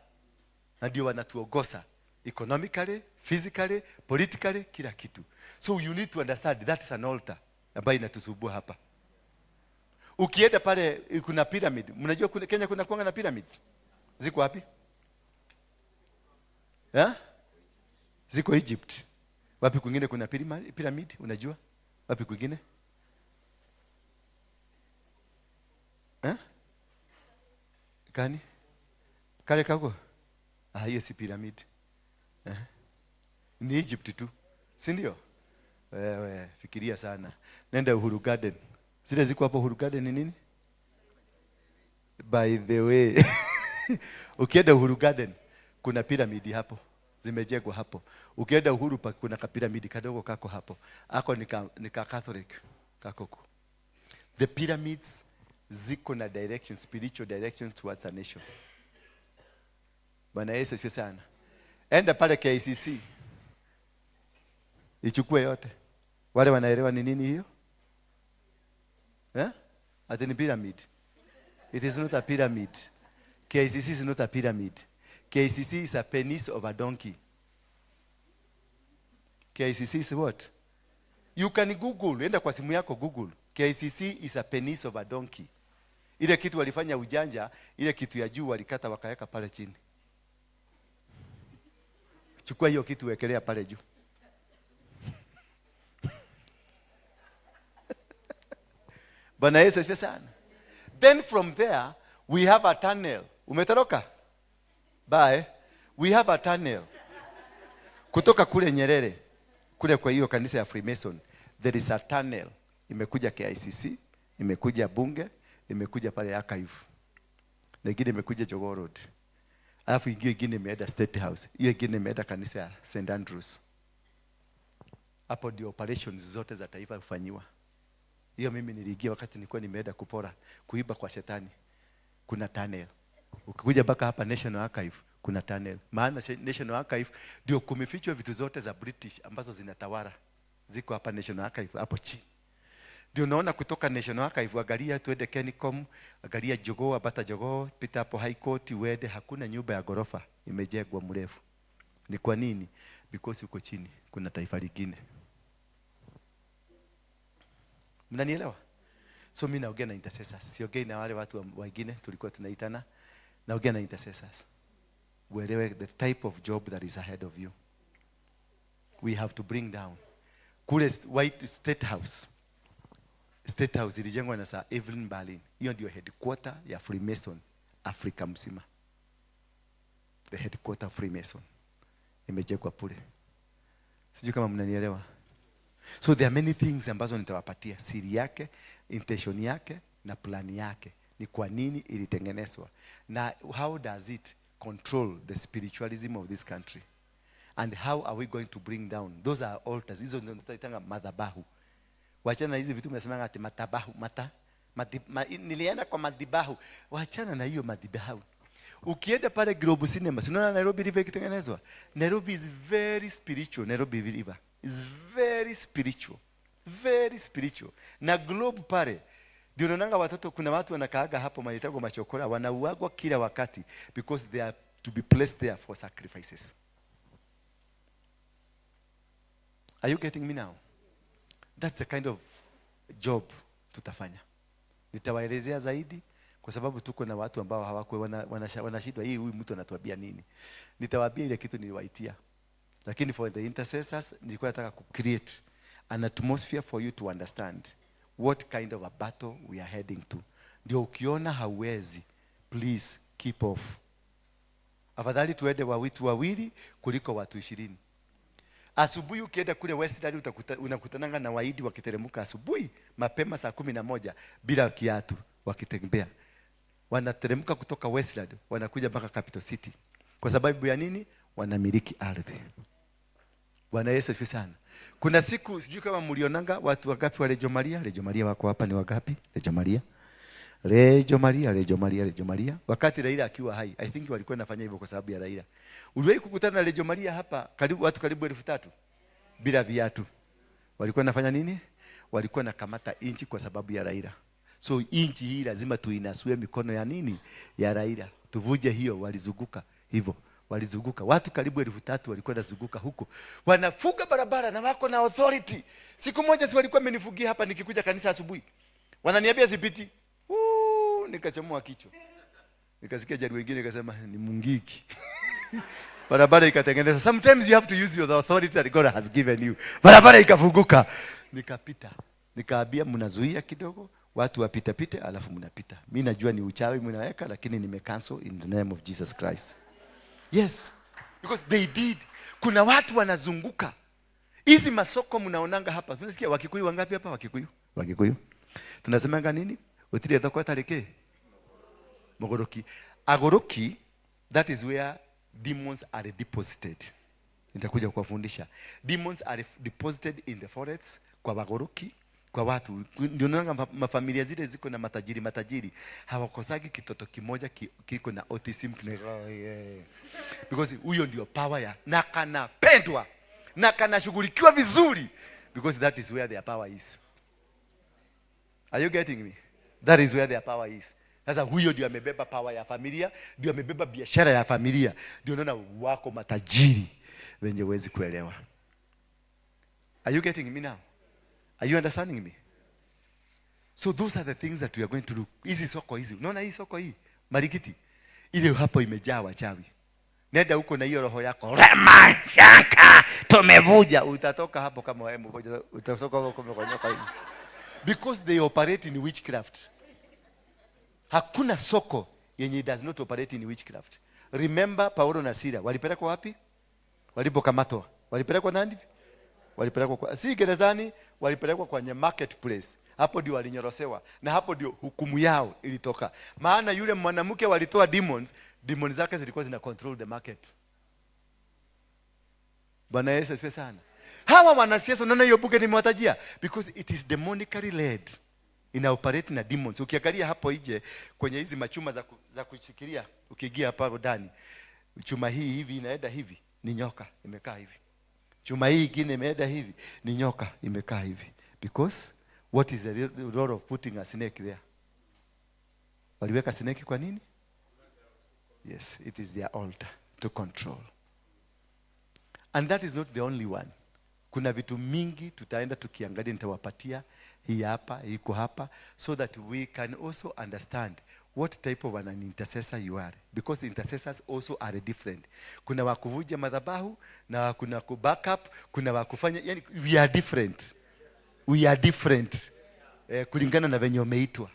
Na ndio wanatuongoza economically, physically, politically, kila kitu. So you need to understand that is an altar ambayo inatusumbua hapa. Ukienda pale kuna pyramid. Mnajua kuna, Kenya kuna kuanga na pyramids? Ziko wapi? Yeah? Ziko Egypt. Wapi kwingine kuna pyramid? Unajua? Wapi kwingine? Eh? Gani? Kale kako? Ah, hiyo si pyramid. Eh? Ni Egypt tu. Si ndio? Wewe fikiria sana. Nenda Uhuru Garden. Zile ziko hapo Uhuru Garden ni nini? By the way, ukienda Uhuru Garden kuna piramidi hapo. Zimejengwa hapo. Ukienda Uhuru Park kuna kapiramidi kadogo kako hapo. Ako ni ka Catholic kako. The pyramids ziko na direction, spiritual direction towards a nation. Bwana Yesu asifiwe sana. Enda pale KICC. Ichukue yote. Wale wanaelewa ni nini hiyo? Eh? Ati ni pyramid. It is not a pyramid. KICC is not a pyramid. KICC is a penis of a donkey. KICC is what? You can Google, enda kwa simu yako Google. KICC is a penis of a donkey. Ile kitu walifanya ujanja, ile kitu ya juu walikata wakaweka pale chini. Chukua hiyo kitu wekelea pale juu. Bwana Yesu asifiwe sana. Then from there we have a tunnel. Umetoroka? Bye. We have a tunnel. Kutoka kule Nyerere, kule kwa hiyo kanisa ya Freemason. There is a tunnel imekuja KICC, imekuja Bunge, imekuja pale Archive, na ingine imekuja Jogoo Road, alafu ingine ingine imeenda State House, hiyo ingine imeenda kanisa ya St Andrews. Hapo ndio operations zote za taifa hufanyiwa. Hiyo mimi niliingia wakati nilikuwa nimeenda kupora, kuiba kwa shetani. Kuna tunnel. Ukikuja mpaka hapa National Archive kuna tunnel. Maana National Archive ndio kumefichwa vitu zote za British ambazo zinatawala. Ziko hapa National Archive hapo chini. Ndio unaona kutoka National Archive, angalia tuende Kencom, angalia Jogoo, Abata Jogoo, pita hapo High Court uende, hakuna nyumba ya ghorofa imejengwa mrefu. Ni kwa nini? Because uko chini kuna taifa lingine. Mnanielewa? So mimi naongea na intercessors. Siongei na wale watu wengine tulikuwa tunaitana. Naongea na intercessors. Uelewe the type of job that is ahead of you. We have to bring down. Kule White State House. State House ilijengwa na Sir Evelyn Baring. Hiyo ndio headquarter ya Freemason Afrika mzima. The headquarter of Freemason imejengwa pale. Sijui kama mnanielewa. So there are many things ambazo nitawapatia siri yake, intention yake na plan yake. Ni kwa nini ilitengenezwa na how does it control the spiritualism of this country and how are we going to bring down those are altars. Hizo ndio tutaitanga madhabahu. Wachana na hizi vitu mnasemanga ati matabahu mata mati, ma, nilienda kwa madhabahu. Wachana na hiyo madhabahu. Ukienda pale Globe Cinema, si unaona Nairobi River ikitengenezwa? Nairobi is very spiritual. Nairobi River is very spiritual. Very spiritual. Na Globe pale ndio unaonanga watoto, kuna watu wanakaaga hapo wanaitagwa machokora, wanauagwa kila wakati because they are to be placed there for sacrifices. Are you getting me now? That's the kind of job tutafanya. Nitawaelezea zaidi kwa sababu tuko na watu ambao hawako wanashindwa hii, huyu mtu anatuambia nini. Nitawaambia ile kitu niliwaitia. Lakini for the intercessors nilikuwa nataka ku create an atmosphere for you to understand what kind of a battle we are heading to. Ndio ukiona hauwezi, please keep off. Afadhali tuende wawili wawili kuliko watu 20. Asubuhi ukienda kule Westland unakutananga na waidi wakiteremka asubuhi mapema saa 11 bila kiatu wakitembea. Wanateremka kutoka Westland wanakuja mpaka Capital City. Kwa sababu ya nini? Wanamiliki ardhi. Bwana Yesu asifiwe sana. Kuna siku sijui kama mlionanga watu wangapi wa Reggio Maria? Reggio Maria wako hapa ni wangapi? Reggio Maria. Reggio Maria, Reggio Maria, Reggio Maria. Wakati Raila akiwa hai, I think walikuwa wanafanya hivyo kwa sababu ya Raila. Uliwahi kukutana na Reggio Maria hapa karibu watu karibu 3000 bila viatu. Walikuwa wanafanya nini? Walikuwa nakamata inchi kwa sababu ya Raila. So inchi hii lazima tuinasue mikono ya nini? Ya Raila. Tuvuje hiyo, walizunguka hivyo. Walizunguka. Watu karibu 3000 walikuwa wanazunguka huko. Wanafuga barabara na wako na authority. Siku moja si walikuwa wamenifugia hapa nikikuja kanisa asubuhi. Wananiambia sipiti. Nikachomoa kichwa. Nikasikia jari wengine nikasema ni mungiki. Barabara ikatengenezwa. Sometimes you have to use your authority that God has given you. Barabara ikafunguka. Nikapita. Nikaambia mnazuia kidogo, watu wapite pite alafu mnapita. Mimi najua ni uchawi mnaweka, lakini nimecancel in the name of Jesus Christ. Yes. Because they did. Kuna watu wanazunguka. Hizi masoko mnaonanga hapa. Tunasikia Wakikuyu wangapi hapa? Wakikuyu? Wakikuyu. Tunasemanga nini? Utire thoko tariki? Mogoroki. Agoroki, that is where demons are deposited. Nitakuja kuwafundisha. Demons are deposited in the forests, kwa wagoroki, kwa watu. Ndio naona mafamilia zile ziko na matajiri, matajiri. Hawakosagi kitoto kimoja kiko na autism kina, yeah. Because huyo ndio power ya, na kanapendwa, na kanashughulikiwa vizuri, because that is where their power is. Are you getting me? That is where their power is. Sasa huyo ndio amebeba power ya familia, ndio amebeba biashara ya familia. Ndio unaona wako matajiri wenye huwezi kuelewa. Are you getting me now? Are you understanding me? So those are the things that we are going to do. Hizi soko hizi. Unaona hii soko hii? Marikiti. Ile hapo imejaa wachawi. Nenda huko na hiyo roho yako. Rema shaka tumevuja. Utatoka hapo kama wewe mmoja, utatoka hapo kama kwa nyoka hivi. Because they operate in witchcraft. Hakuna soko yenye does not operate in witchcraft. Remember Paulo na Sila walipelekwa wapi? Walipokamatwa. Walipelekwa nani? Walipelekwa kwa, si gerezani, walipelekwa kwenye marketplace. Hapo ndio walinyorosewa na hapo ndio hukumu yao ilitoka. Maana yule mwanamke walitoa demons, demons zake zilikuwa zina control the market. Bwana Yesu asifiwe sana. Hawa wanasiasa, unaona hiyo bunge nimewatajia, because it is demonically led, ina operate na demons. Ukiangalia hapo nje kwenye hizi machuma za kushikilia, ukiingia hapa ndani, chuma hii hivi inaenda hivi, ni nyoka imekaa hivi. Chuma hii ingine imeenda hivi, ni nyoka imekaa hivi. Because what is the real role of putting a snake there? Waliweka snake kwa nini? Yes, it is their altar to control. And that is not the only one. Kuna vitu mingi tutaenda tukiangalia, nitawapatia hii hapa, iko hapa, so that we can also understand what type of an intercessor you are, because intercessors also are different. Kuna wa kuvunja madhabahu na kuna ku back up, kuna wa kufanya, yani we are different, we are different, kulingana na venye umeitwa.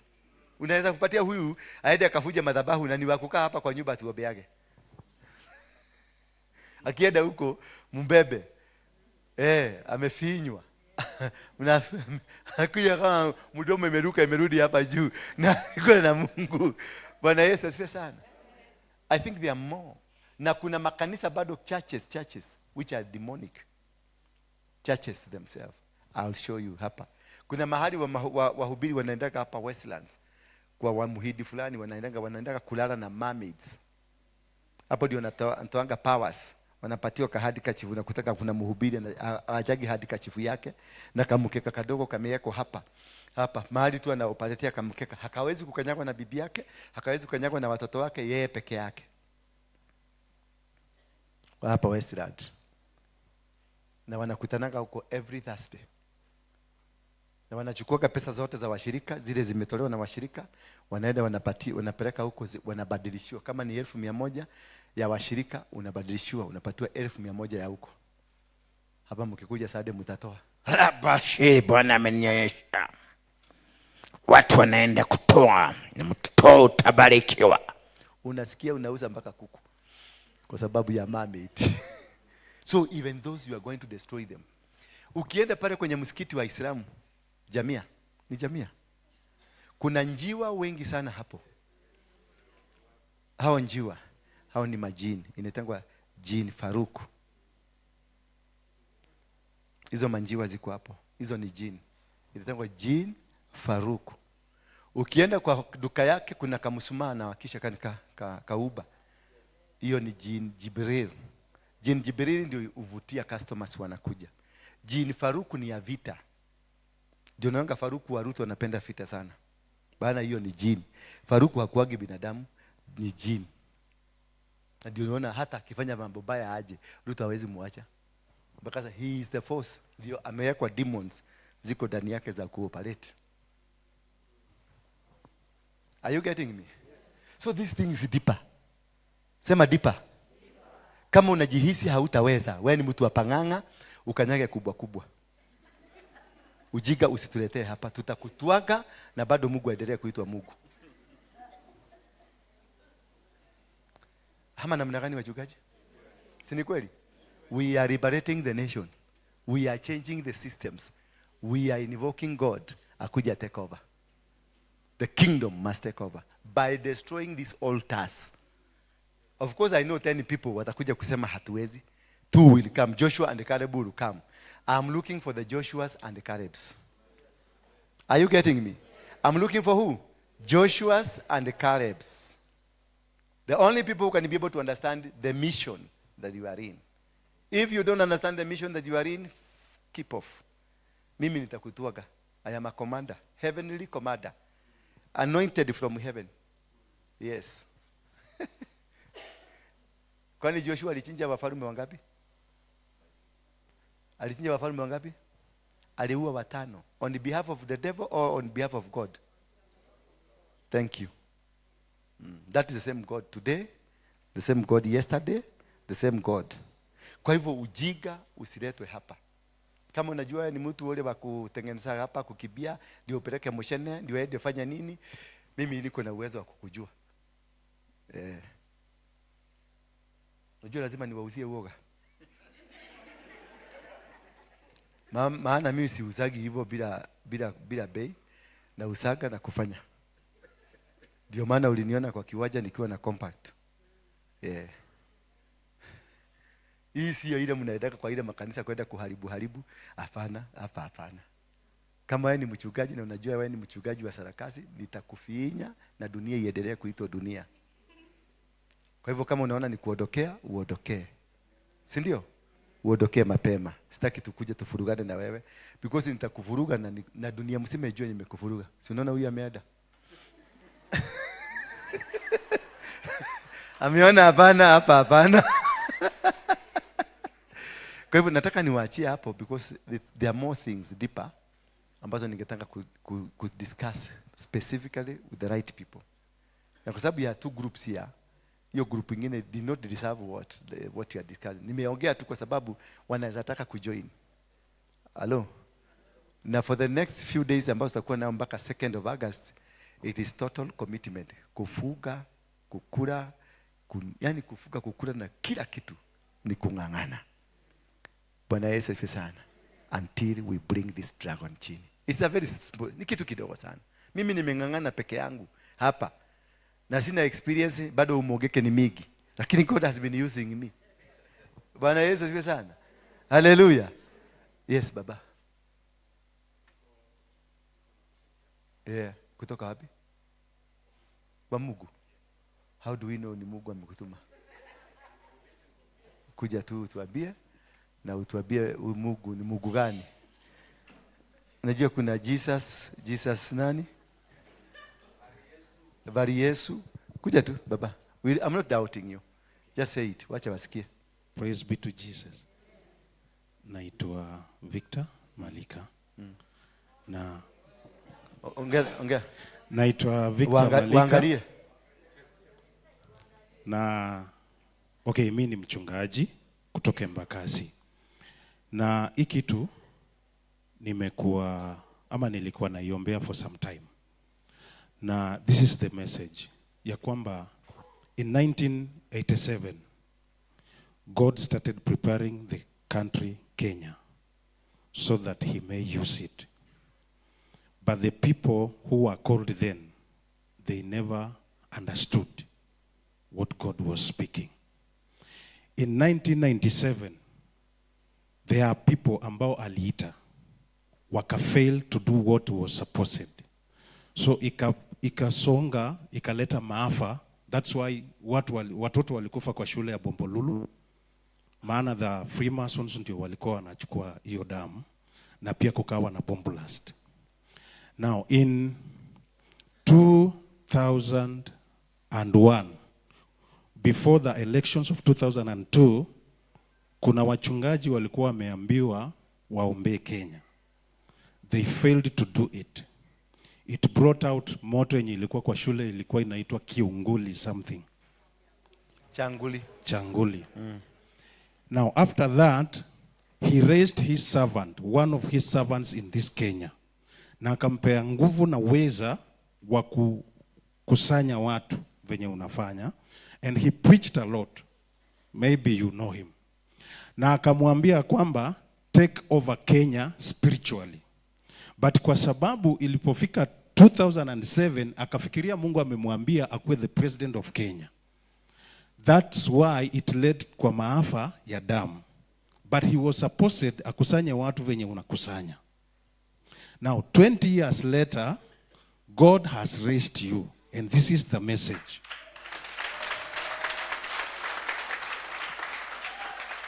Unaweza kupatia huyu aende akavunja madhabahu na ni wa kukaa hapa kwa nyumba tuombeage. Akienda huko mbebe, amefinywa, akuja kama mdomo imeruka imerudi hapa juu na kuna na Mungu. Bwana Yesu asifiwe sana. I think there are more. Na kuna makanisa bado, churches which are demonic churches themselves. I'll show you hapa. Kuna mahali wahubiri wanaendaga hapa Westlands kwa wamuhidi fulani, wanaendaga kulala na mermaids. Hapo ndio wanatoanga powers, wanapatiwa ka handkerchief na kutaka kuna mhubiri hawachagi handkerchief yake na kamkeka kadogo kamewekwa hapa hapa mahali tu anaopaletea kamkeka, hakawezi kukanyagwa na bibi yake, hakawezi kukanyagwa na watoto wake, yeye peke yake hapa Westland, na wanakutanaga huko every Thursday na wanachukuaga pesa zote za washirika zile zimetolewa na washirika, wanaenda wanapatia, wanapeleka huko, wanabadilishiwa. Kama ni 100,000 ya washirika unabadilishiwa, unapatiwa 100,000 ya huko. Hapa mkikuja Sunday mtatoa. Basi Bwana amenionyesha watu wanaenda kutoa, na mtoto utabarikiwa. Unasikia unauza mpaka kuku kwa sababu ya mermaid. So even those you are going to destroy them. Ukienda pale kwenye msikiti wa Islamu, Jamia, ni Jamia, kuna njiwa wengi sana hapo. Hao njiwa, hao ni majini, inaitangwa jini Faruku. Hizo manjiwa ziko hapo, hizo ni jini, inaitangwa jini Faruku. Ukienda kwa duka yake kuna kamshumaa na wakisha kauba, hiyo ni jini Jibril. Jini Jibril ndio huvutia customers wanakuja. Jini Faruku ni ya vita. Ndio naona Faruku wa Ruto wanapenda vita sana. Bana, hiyo ni jini. Faruku hakuagi binadamu, ni jini. Na ndio unaona hata akifanya mambo baya aje, Ruto hawezi muacha. Because he is the force. Ndio amewekwa demons ziko ndani yake za kuoperate. Are you getting me? So this thing is deeper. Sema deeper. Kama unajihisi hautaweza, wewe ni mtu wa pang'ang'a, ukanyage kubwa kubwa. Ujiga usituletee hapa, tutakutwaga na bado Mungu aendelee kuitwa Mungu. Ama namna gani wachungaji? Si ni kweli? We are liberating the nation. We are changing the systems. We are invoking God akuja take over. The kingdom must take over by destroying these altars. Of course, I know 10 people watakuja kusema hatuwezi. 2 will come. Joshua and Caleb will come. I'm looking for the Joshuas and the Calebs. Are you getting me? I'm looking for who? Joshuas and the Calebs. The only people who can be able to understand the mission that you are in. If you don't understand the mission that you are in, keep off. Mimi nitakutwaga. I am a commander, heavenly commander, anointed from heaven. Yes. Kwani Joshua alichinja wafalme wangapi? Alichinja wafalme wangapi? Aliua 5. On behalf of the devil or on behalf of God? Thank you. That is the same God today, the same God yesterday, the same God. Kwa hivyo ujiga usiletwe hapa. Kama unajua ni mtu ule wa kutengeneza hapa, kukibia, ndio upeleke moshene, ndio aende fanya nini, mimi niko na uwezo wa kukujua. Unajua lazima niwauzie uoga. Maana mimi siuzagi hivyo bila bei, na usaga na kufanya. Ndio maana uliniona kwa kiwanja nikiwa na compact. Yeah. Hii sio ile mnaendaka kwa ile makanisa kwenda kuharibu haribu. Hapana, hapa hapana. Kama wewe ni mchungaji na unajua wewe ni mchungaji wa sarakasi, nitakufinya na dunia iendelee kuitwa dunia. Kwa hivyo kama unaona ni kuondokea, uondokee. Si ndio? Uondokee mapema. Sitaki tukuje tufurugane na wewe, because nitakuvuruga na dunia mzima ijue nimekuvuruga. Si unaona huyu ameenda? Ameona hapana, hapa hapana. Kwa hivyo nataka niwaachie hapo, because there are more things deeper ambazo ningetaka ku discuss specifically with the right people. Na kwa sababu ya two groups here, hiyo group ingine did not deserve what you are discussing. Nimeongea tu kwa sababu wanaweza taka kujoin. Hello? Na for the next few days ambazo tutakuwa nao mpaka 2nd of August, it is total commitment. Kufuga, kukula, yani kufuga, kukula na kila kitu ni kung'ang'ana. Bwana Yesu asifiwe sana. Until we bring this dragon chini. It's a very simple, ni kitu kidogo sana. Mimi nimeng'ang'ana peke yangu hapa. Na sina experience, bado umogeke ni mingi. Lakini God has been using me. Bwana Yesu asifiwe sana. Hallelujah. Yes, baba. Yeah, kutoka wapi? Kwa Mungu. How do we know ni Mungu amekutuma? Kuja tu utuambie, na utuambie huyu Mungu ni Mungu gani? Unajua kuna Jesus, Jesus nani? Bari Yesu. Kuja tu baba. I'm not doubting you. Just say it. Wacha wasikie. Praise be to Jesus. Naitwa Victor Malika. Na Ongea, ongea. Naitwa Victor Malika. Waangalie. Na okay, mimi ni mchungaji kutoka Embakasi. Na hii kitu nimekuwa ama nilikuwa naiombea for some time. Na this is the message ya kwamba in 1987 God started preparing the country Kenya so that he may use it. But the people who were called then, they never understood what God was speaking. In 1997, there are people ambao aliita waka fail to do what was supposed. So ikasonga, ikaleta maafa. That's why watoto walikufa kwa shule ya Bombolulu. Maana the Freemasons ndio walikuwa wanachukua hiyo damu, na pia kukawa na bomb blast. Now in 2001, before the elections of 2002, kuna wachungaji walikuwa wameambiwa waombee Kenya. They failed to do it. It brought out moto yenye ilikuwa kwa shule, ilikuwa inaitwa Kiunguli something. Changuli. Changuli. Now after that, he raised his servant, one of his servants in this Kenya. Na akampea nguvu na uweza wa kukusanya watu venye unafanya. And he preached a lot. Maybe you know him. Na akamwambia kwamba take over Kenya spiritually. But kwa sababu ilipofika 2007 akafikiria Mungu amemwambia akuwe the president of Kenya. That's why it led kwa maafa ya damu. But he was supposed akusanye watu venye unakusanya. Now 20 years later, God has raised you, and this is the message.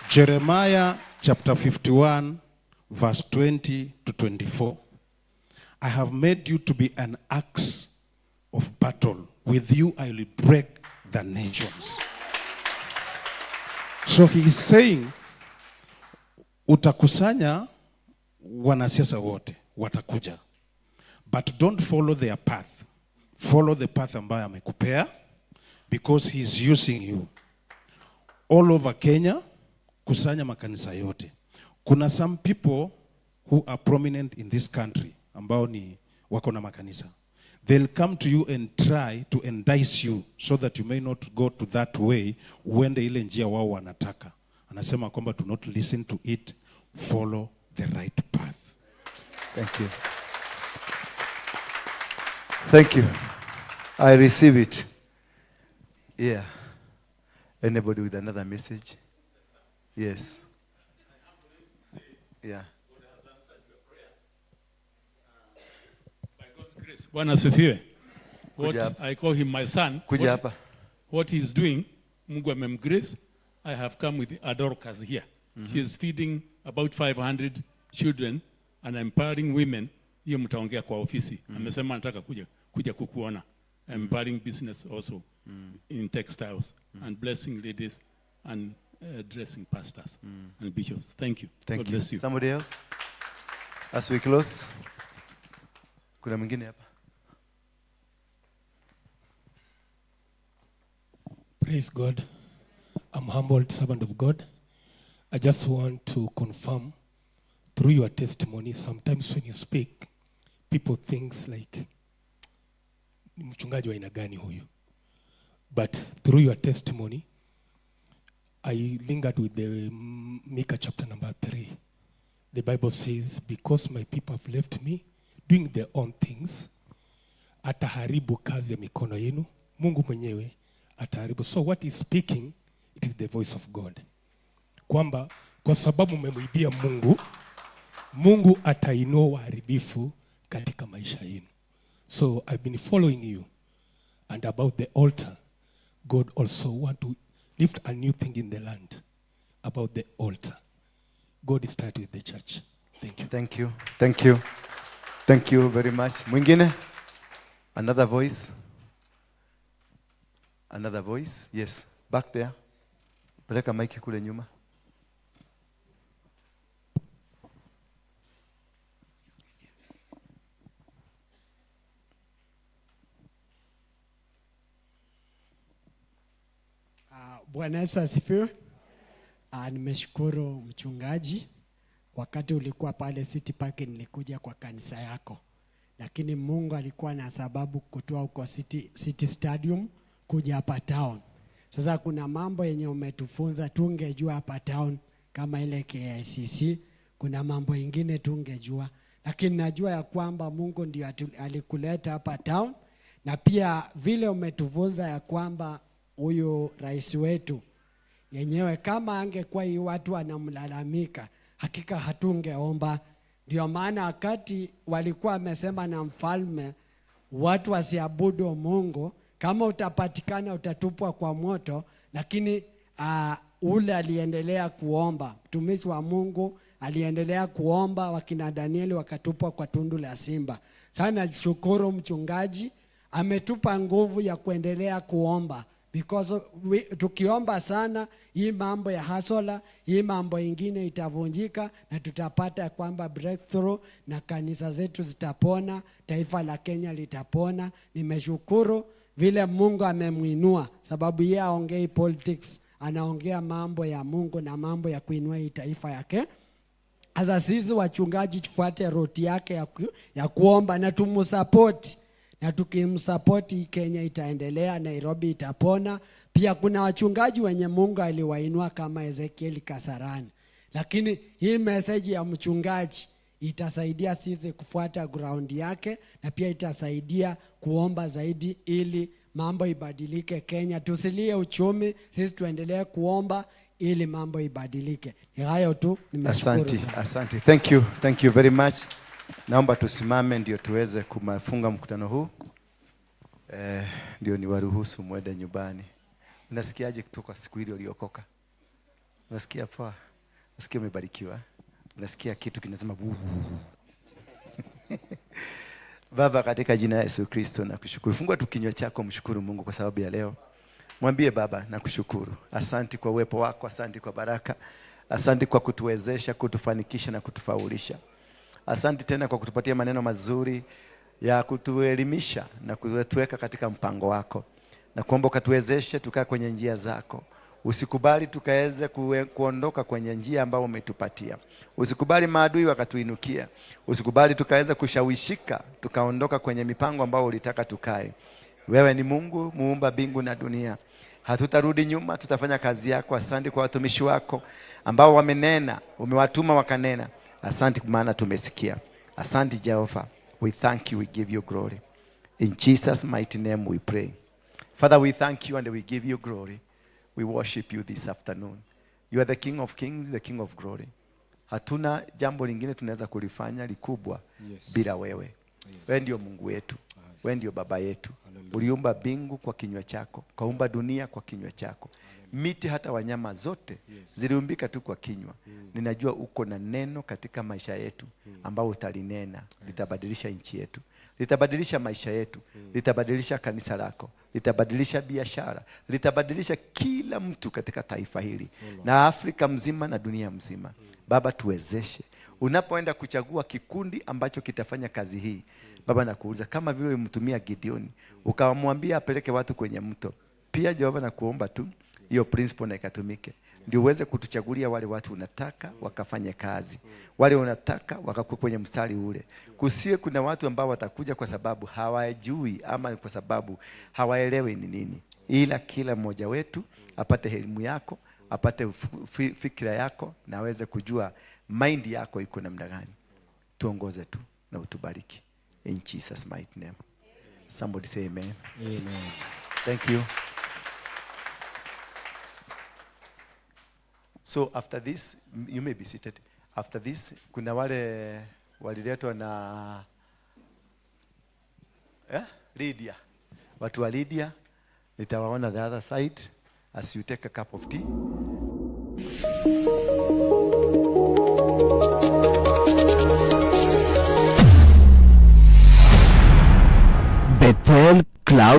Jeremiah chapter 51 verse 20 to 24. I have made you to be an axe of battle. With you I will break the nations. So he is saying, utakusanya wanasiasa wote, watakuja. But don't follow their path. Follow the path ambayo amekupea, because he is using you. All over Kenya, kusanya makanisa yote. Kuna some people who are prominent in this country ambao ni wako na makanisa. They'll come to you and try to entice you so that you may not go to that way, uende ile njia wao wanataka. Anasema kwamba do not listen to it, follow the right path. Thank you. Thank you. I receive it. Yeah. Anybody with another message? Yes. Yeah. By God's grace. Bwana asifiwe. What Kuja hapa. I call him my son. Kuja hapa. What he is doing, Mungu amemgrace. I have come with Adorcas here. She is feeding about 500 children and empowering women. Hiyo mtaongea kwa ofisi. Amesema anataka kuja kukuona. Empowering business also in textiles and blessing ladies and dressing pastors and bishops. Thank you. Thank God you. bless you. Somebody else? As we close. Kuna mwingine hapa? Praise God. I'm humbled servant of God. I just want to confirm through your testimony, sometimes when you speak, people think like, ni mchungaji wa aina gani huyu? But through your testimony, I lingered with the Micah chapter number 3. The Bible says, because my people have left me doing their own things, ataharibu kazi ya mikono yenu. Mungu mwenyewe ataharibu. So what is speaking, it is the voice of God. Kwamba kwa sababu mmemwibia Mungu, Mungu atainua waharibifu katika maisha yenu. So I've been following you, and about the altar, God also want to lift a new thing in the land about the altar. God start with the church. Thank you. Thank you. Thank you. Thank you very much. Mwingine? Another voice? Another voice? Yes. Back there. Peleka mic kule nyuma. Bwana Yesu asifiwe. Nimeshukuru mchungaji. Wakati ulikuwa pale City Park nilikuja kwa kanisa yako. Lakini Mungu alikuwa na sababu kutoa huko City Stadium kuja hapa town. Sasa kuna mambo yenye umetufunza tungejua hapa town kama ile KICC, kuna mambo ingine tungejua. Lakini najua ya kwamba Mungu ndio alikuleta hapa town, na pia vile umetufunza ya kwamba huyu rais wetu yenyewe kama angekuwa hii watu wanamlalamika, hakika hatungeomba. Ndio maana wakati walikuwa wamesema na mfalme watu wasiabudu Mungu, kama utapatikana utatupwa kwa moto, lakini ule aliendelea kuomba, mtumishi wa Mungu aliendelea kuomba, wakina Danieli wakatupwa kwa tundu la simba. Sana shukuru mchungaji, ametupa nguvu ya kuendelea kuomba. Because tukiomba sana, hii mambo ya hasola, hii mambo ingine itavunjika na tutapata kwamba breakthrough na kanisa zetu zitapona, taifa la Kenya litapona. Nimeshukuru vile Mungu amemuinua, sababu yeye haongei politics, anaongea mambo ya Mungu na mambo ya kuinua hii taifa yake. Sasa sisi wachungaji tufuate route yake ya kuomba na tumsupport. Na tukimsupport Kenya itaendelea, Nairobi itapona. Pia kuna wachungaji wenye Mungu aliwainua kama Ezekiel Kasarani. Lakini hii message ya mchungaji itasaidia sisi kufuata ground yake, na pia itasaidia kuomba zaidi ili mambo ibadilike Kenya. Tusilie uchumi, sisi tuendelee kuomba ili mambo ibadilike. Ni hayo tu, nimeshukuru Asante, sana. asante. Thank you. Thank you very much. Naomba tusimame ndio tuweze kufunga mkutano huu. Ndio niwaruhusu mwende nyumbani. Unasikiaje kutoka siku ile uliokoka? Unasikia poa? Unasikia umebarikiwa? Unasikia kitu kinasema buu. Baba, katika jina la Yesu Kristo nakushukuru. Fungua tu kinywa chako, mshukuru Mungu kwa sababu ya leo. Mwambie Baba, nakushukuru. Asante kwa uwepo wako, asante kwa baraka. Asante kwa kutuwezesha, kutufanikisha na kutufaulisha. Asante tena kwa kutupatia maneno mazuri ya kutuelimisha na kutuweka katika mpango wako. Na kuomba ukatuwezeshe tukae kwenye njia zako. Usikubali tukaweze kuondoka kwenye njia ambayo umetupatia. Usikubali maadui wakatuinukia. Usikubali tukaweze kushawishika tukaondoka kwenye mipango ambayo ulitaka tukae. Wewe ni Mungu muumba mbingu na dunia. Hatutarudi nyuma, tutafanya kazi yako. Asante kwa watumishi wako ambao wamenena, umewatuma wakanena. Asante maana tumesikia. Asante Jehova. We thank you, we give you glory. In Jesus' mighty name we pray. Father, we thank you and we give you glory. We worship you this afternoon. You are the King of Kings, the King of glory. Hatuna jambo lingine tunaweza kulifanya likubwa bila wewe. Wewe ndio Mungu wetu. Wewe ndio baba yetu. Uliumba mbingu kwa kinywa chako, ukaumba dunia kwa kinywa chako. Miti hata wanyama zote ziliumbika tu kwa kinywa. Ninajua uko na neno katika maisha yetu ambao utalinena, litabadilisha nchi yetu, litabadilisha maisha yetu, litabadilisha kanisa lako, litabadilisha biashara, litabadilisha kila mtu katika taifa hili na Afrika mzima na dunia mzima. Baba, tuwezeshe unapoenda kuchagua kikundi ambacho kitafanya kazi hii. Baba, nakuuliza kama vile ulimtumia Gideoni ukamwambia apeleke watu kwenye mto, pia Jehova nakuomba tu hiyo principle na ikatumike, ndio uweze kutuchagulia wale watu unataka wakafanye kazi, wale unataka wakakuwe kwenye mstari ule. Kusiwe kuna watu ambao watakuja kwa sababu hawajui ama kwa sababu hawaelewi ni nini, ila kila mmoja wetu apate elimu yako, apate fikira yako na aweze kujua mind yako iko namna gani. Tuongoze tu na utubariki. In Jesus' mighty name. Somebody say amen. Amen. Thank you. So after this, you may be seated. After this, kuna wale waliletwa na Lydia. Watu wa Lydia, nitawaona the other side as you take a cup of tea.